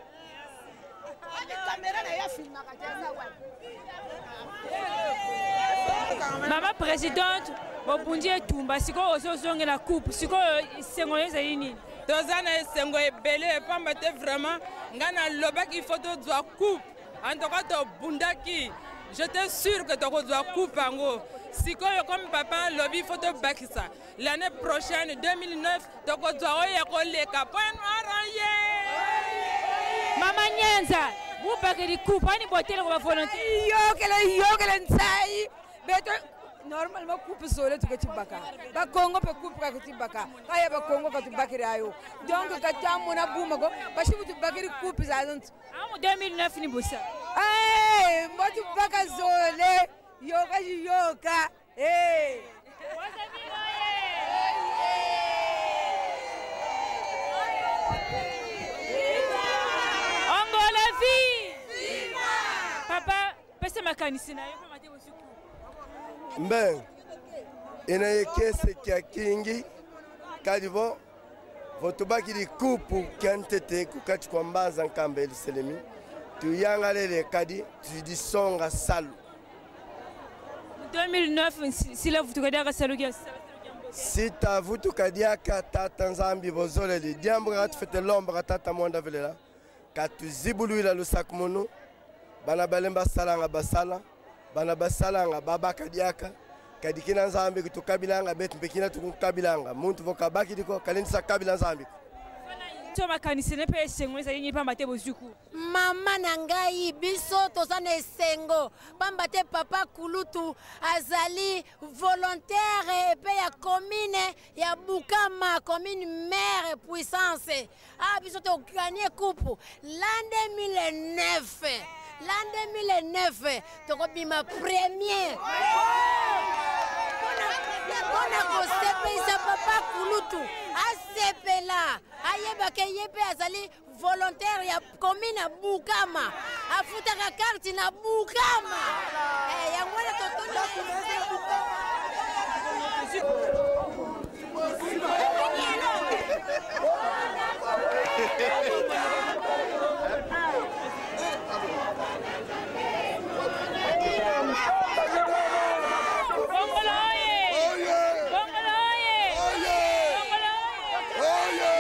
Mama présidente, bobundi etumba, sikoyo ozozongela coupe, sikoyo esengo ezali nini? Toza na esengo ebele pamba te vraiment ngai nalobaki il faut tozwa coupe. En tout cas tobundaki, j'étais sûr que tokozwa coupe yango. Sikoyo comme papa alobi il faut tobakisa l'année prochaine 2009 tokozwa oyo ya koleka. Point noir ye. Mama Nyenza, bubakeli coupe ani botele ko bavolontaire. Yokele yokele ntsai beto normalement coupe sole tuke tibaka bakongo pe coupe kaka tibaka kaya bakongo katubakiri ayo donc katamona buma ko bashibu tubakiri coupe zazontu. Amu 2009 ni busa. Eh, mbotu baka zole yoka yoka eh. Angola vie. Papa, pesa makanisi na yo pamba te bozwi coupe. Mbe ina ye kese kya kingi kadivo votubakili kupu kya ntete kukati kwa mbanza nkamba Yelusalemi tuyangalele kadi tudisonga salu. 2009 sila vutukadiaka salu sita vutukadiaka tata nzambi bozoleli diambu katufete lomba katata mwanda velela katuzibuluila lusaku munu bana balemba salanga basala bana basalanga babakadiaka kadikina nzambi kutukabilanga betu mpekina tukukabilanga muntu vokabakidiko kalindisa kabila nzambi. To makanisi ne mpe esengo ezali nini pamba te bozwi coupe? Mama na ngai, biso toza na esengo pamba te papa kulutu azali volontaire epe ya commune ya Bukama, commune mère puissance. Ah, biso toganye coupe l'an 2009, l'an 2009 tokobima premier mpona kosepelisa papa kulutu asepela ayebake ye mpe azali volontaire ya commune ya Bukama, afutaka carte na Bukama. Eh, yango wana totondi. Bongola oye! Bongola oye! Bongola oye!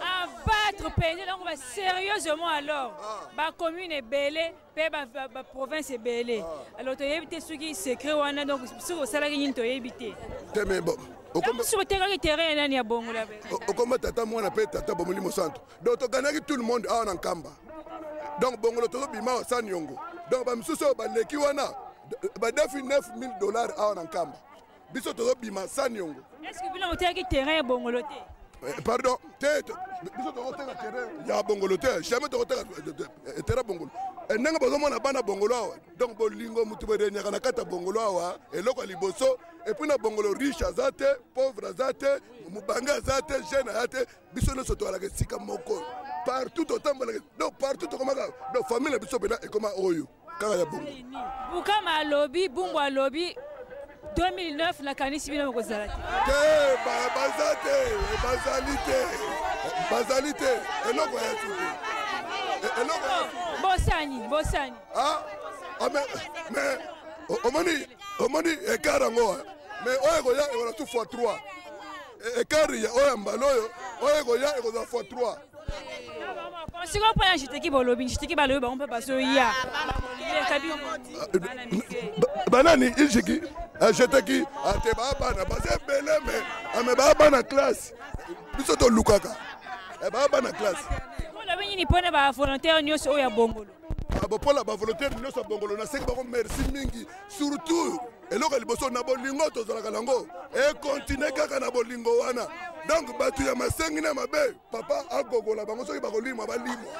Abattre mpenza donc ba sérieusement alors bacommune ebele mpe baprovince ebele, alors toyebi te soki secret wana, donc soki osalaki nini toyebi te. Te mais bon. Soki otekaki terrain ya nani ya Bongola? Okoma tata mwana mpe tata bomolimo santo, donc toganaki tout le monde awa na Nkamba, donc Bongolo tozobima awa sa niongo, donc bamisusu oyo baleki wana badefi 9000 dollars awa na Nkamba. Biso tozobima sans niongo. Est ce que bino botekaki terrain ya Bongolo te? Pardon te, biso tokoteka terrain ya Bongolo te, jamais tokoteka terrain Bongolo. Ndenge bozomona bana Bongolo awa, donc bolingo motu borenyaka na kati ya Bongolo awa, eloko ya liboso. Et puis na Bongolo riche aza te, pauvre aza te, mobange aza te, jeune aza te, biso nyonso toalaka esika moko partout totambolaka, donc partout tokomaka, donc famille na biso mpena ekoma oyo kaka ya Bongo. Bukama alobi, Bumbu alobi 2009 nakanisi bino bokozala te. Te, baza te, bazali te, bazali te, eloko ya su te, eloko ya su. Bosani, bosani. Ah, ah, mais omoni, omoni écart yango, mais oyo ekoya ekozala tu fois 3. Écart ya oyo ya mbala oyo, oyo ekoya ekozala fois 3. Sikoyo mpo na njiteki bolobi, njiteki balobi bango mpe bazoya banani ijiki jeteki ate baa bana baza ebele me ame baa bana classe, biso tolukaka baa bana classe. Olobi nini mpona bavolontaire nyonso oyo ya Bongolo? Bopola bavolontaire nyonso ya Bongolo, nasengi bango merci mingi, surtout eloko ya liboso na bolingo tozalaka nango ekontinue kaka na bolingo wana. Donc bato ya masengi na mabe, papa agogola bango, soki bakolimwa balimwa.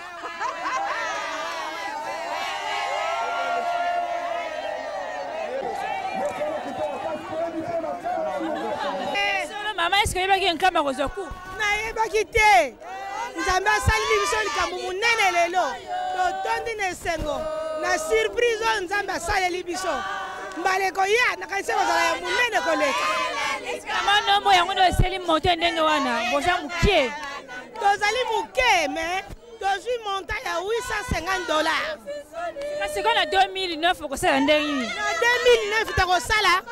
Mama, eske oyebaki Nkamba kozwa ku? Nayebaki te. Nzambe asaleli biso likambo monene lelo, totondi na esengo na surprise oyo Nzambe asaleli biso. Mbala ekoya nakanisi kozala ya monene koleka. Mama, nombo yango nde eseli moto ndenge wana, boza moke? Tozali moke, mais tozwi montant ya 850 $. Sikoyo na 2009 okosala ndenge nini? Na 2009 tokosala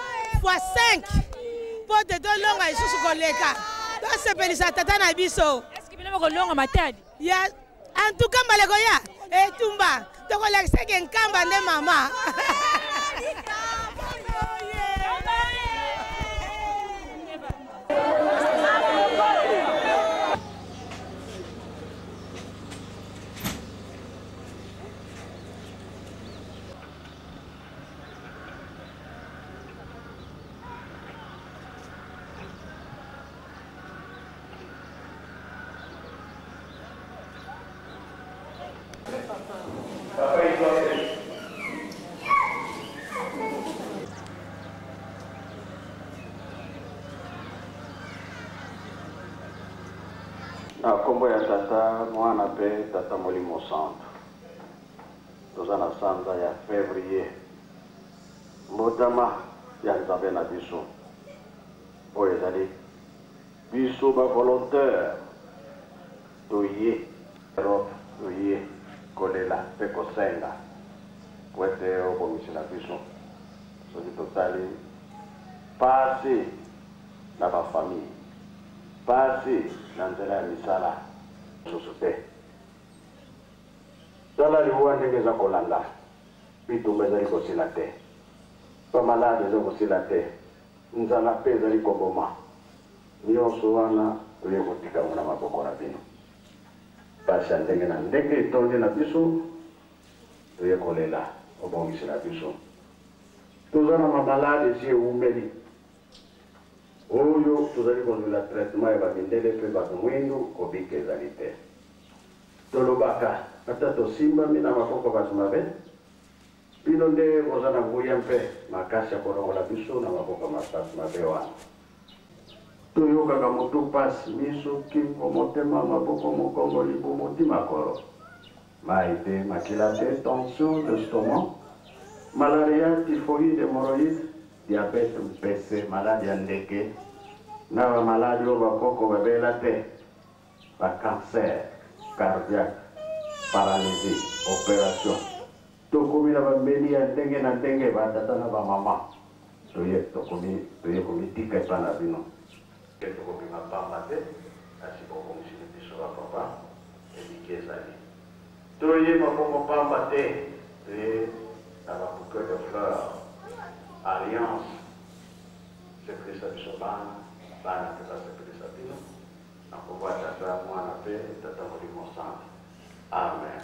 fois 5 mpo te tolonga lisusu koleka, tosepelisa tata na biso. Eske bino bokolonga Matadi? Ya, en tout cas mbala ekoya etumba tokolakisaki Nkamba nde mama. Na nkombo ya Tata, Mwana mpe Tata Molimo Santu, toza na sanza ya février, mbotama ya Nzambe na biso. Oyo ezali biso bavolontaire, toye Europe, toye kolela mpe kosenga po ete obongisela biso. Soki totali pasi na bafamille, pasi na nzela ya misala mosusu te, tala liwa ndenge eza kolanda, bitumba ezali kosila te, bamalade eza kosila te, nzala mpe ezali koboma. Nyonso wana toye kotika yango na maboko na bino. Pasi ya ndenge na ndenge etondi na biso, toye kolela obongisela biso. Toza na mamalade esi ewumeli oyo tozali kozwela traitement ya bamindele mpe bato mwindu, kobika ezali te. Tolobaka ata tosimbami na maboko bato mabe, bino nde boza na nguya mpe makasi ya kolongola biso na maboko bato mabe wana. Toyokaka motu pasi, miso, kingo, motema, maboko, mokongo, libumu ti makolo, mai te, makila te, tension, l'estomac, malaria, typhoïde, hémorroïde, diabète, mpese, maladi ya ndeke na bamaladi oyo bakoko babela te, bacancer, cardiaque, paralysie, opération. Tokomi na bambeli ya ndenge na ndenge. Batata na bamama, toye tokomi, toye komitika epa na bino ke tokobima pamba te, kasi bobongisili biso bapapa eliki ezali. Toye maboko pamba te, toye na babouquet de fleurs, alliance. Sepelisa biso bana, bana mpe basepelisa bino, na nkombo ya Tata, Mwana mpe Tata Molimo Santu, amen.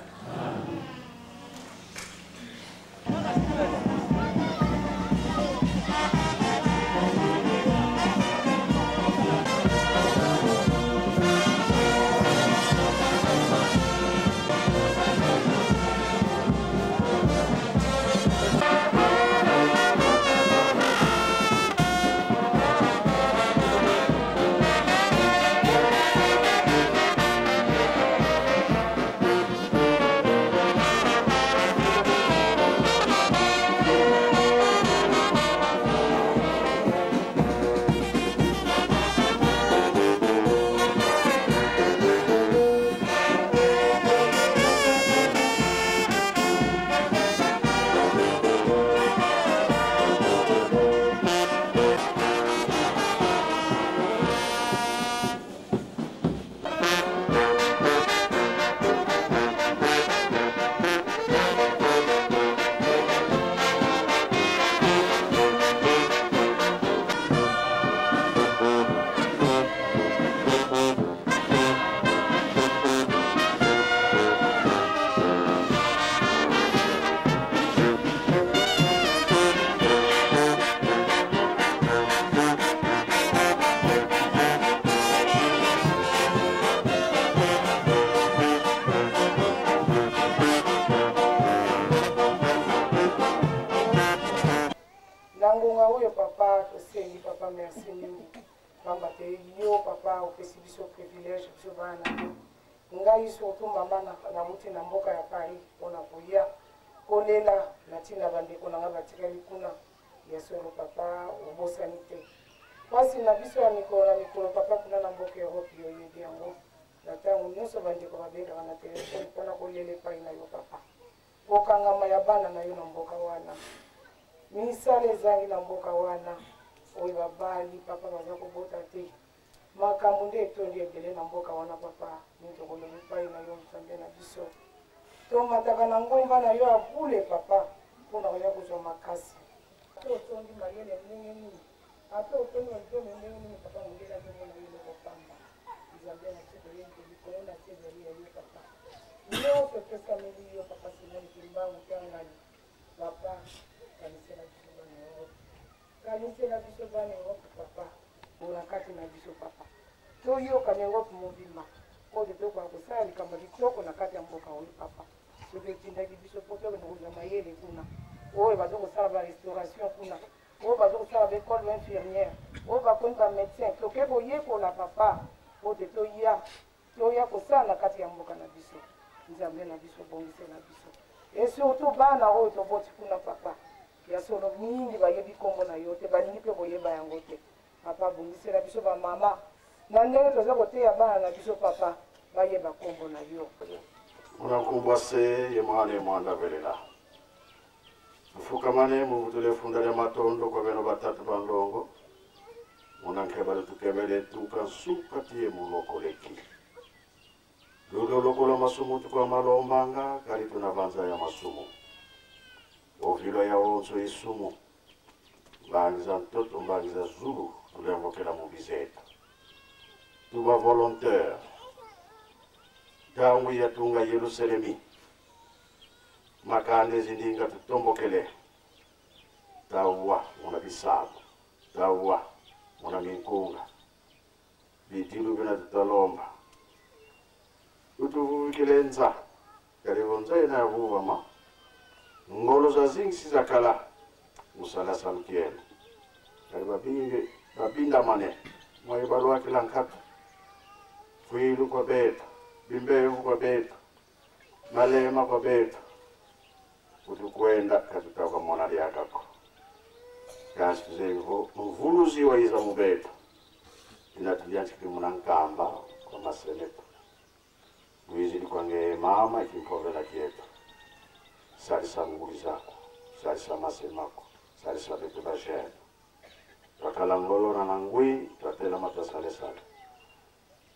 Papa, merci mingi, pamba te yo papa opesi biso privilège, biso bana na yo. Ngai surtout mama nawuti na mboka ya Paris mpona koya kolela na ntina bandeko na ngai batikali kuna. Ya solo papa, obosani te mpasi na biso ya mikolo na mikolo papa, kuna na mboka Europe. Yo oyebi yango. Na ntango nyonso bandeko babengaka na telefone mpona kolela epai na yo papa, kokangama ya bana na yo na mboka wana, misala ezangi na mboka wana, oyo babali papa baza kobota te, makambo nde etondi ebele na mboka wana papa. Nini tokoloba epai na yo, Nzambe na biso? Tomataka na ngomba na yo ya bule papa mpona koya kozwa makasi. Ata otondi mayele ndenge nini, ata otondi madiplome ndenge nini papa, mondele azomona yo eloko pamba. Nzambe na biso, toyebi te likolo na se ezali ya yo papa, nyonso epesameli yo papa. Simoni Kimbangu Kiangani papa, kanisela biso bana Europe, kanisela biso bana Europe papa, mpona kati na biso papa toyoka na Europe mobimba oyo tokoka kosala likambo ya kitoko na kati ya mboka oyo papa. Soki otindaki biso mpo tokende kozwa mayele kuna, oyo baza kosala ba restauration kuna, oyo baza kosala ba école ba infirmière, oyo bakomi ba médecin, toke koyekola papa po te toya toya kosala na kati ya mboka na biso. Nzambe na biso, bongisela biso, et surtout bana oyo toboti kuna papa. Ya solo, mingi bayebi nkombo na yo te, balingi mpe koyeba yango te papa. Bongisela biso bamama na ndenge toza koteya bana na biso papa, bayeba nkombo na yo. Munakumbwa se ye mwana ye mwanda velela mufukamane muvutule funda lya matondo kwa beno batatu bandongo munankebale tukebele tuka nsuka tiye mulokoleki lulo lokola masumu tukwa malombanga kali tuna banza ya masumu ovilo ya onzo isumu mbangiza ntoto mbangiza zulu tulembokela mubizetu tuba volontaire ntango yatunga Yerusalemi makande zindinga tutombokele tawa muna bisabo tawa muna minkunga bidilu bina tutalomba utuvukile nza kalivonza ina yavuvama ngolo za zingi sizakala musala salukiene kali babinge babindamane mwayi balwakila nkatu fwilu kwa betu bimbevu kwa betu malema kwa betu utukwenda katutaka mona lyakako kasizevo mvuluzi wa iza mubetu inatulianchiki muna nkamba kwa maseneta lwizili kwange mama ikimpovela kietu salisa nguli zako salisa masemako salisa betu bajene twakalangolona na ngwi twatelama twasalesale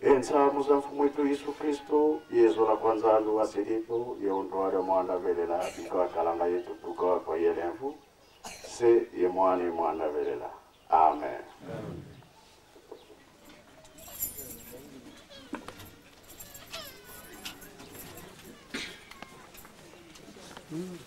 ensamu za mfumu wetu Yesu Kristo yezo la kwanza andu wasilipo yeundu ale mwana velela bikawa kalanga yetu tukawa kwa yelemvu se ye mwana ye mwana velela. Amen. Amen.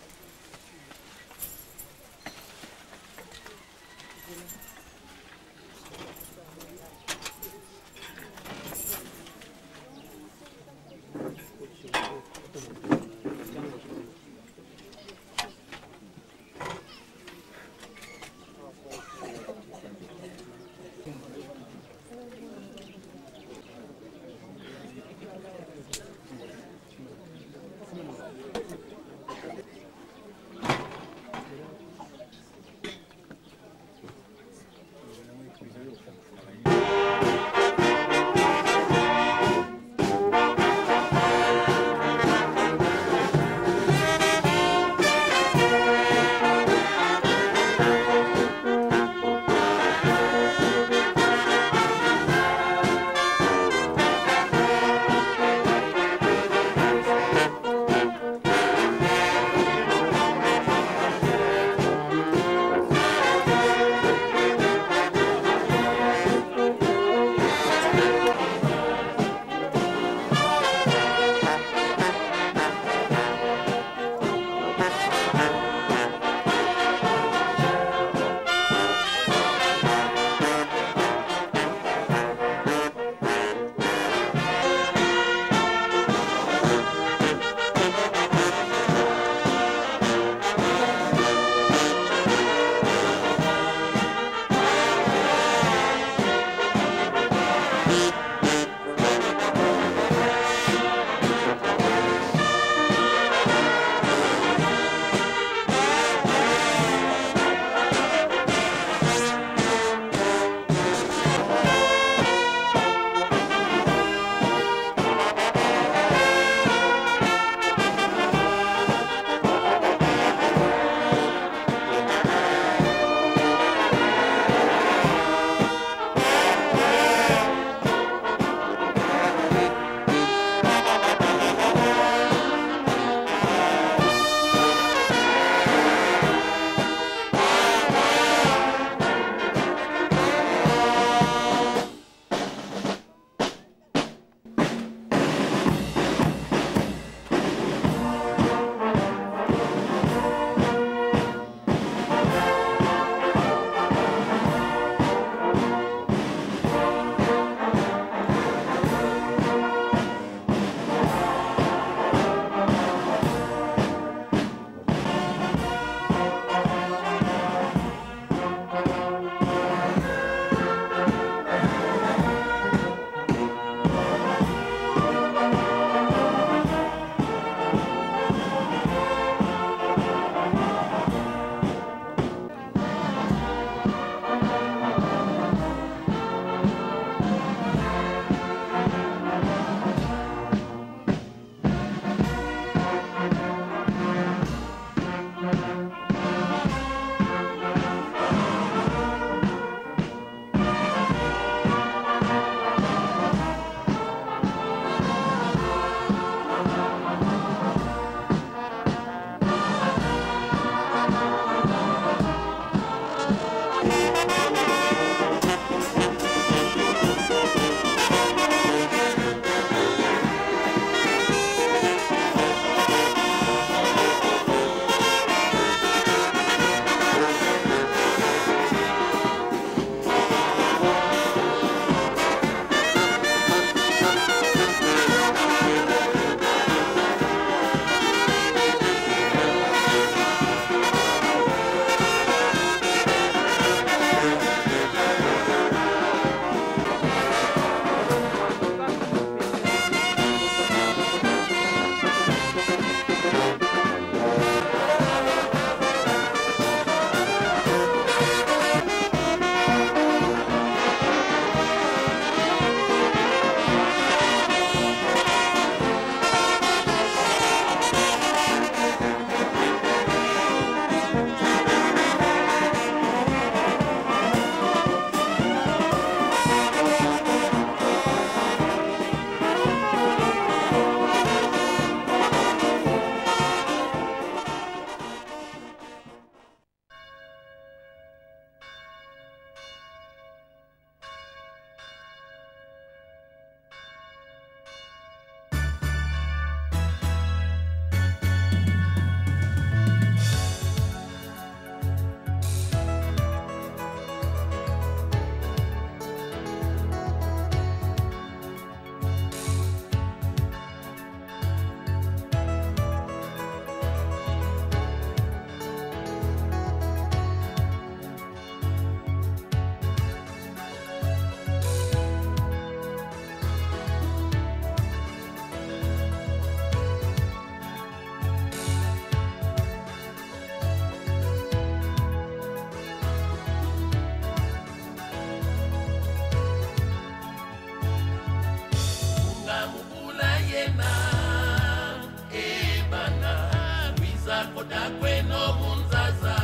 kotakweno munzaza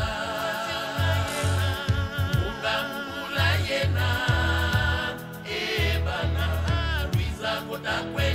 ungamukula yena ebana lwiza kotakweno.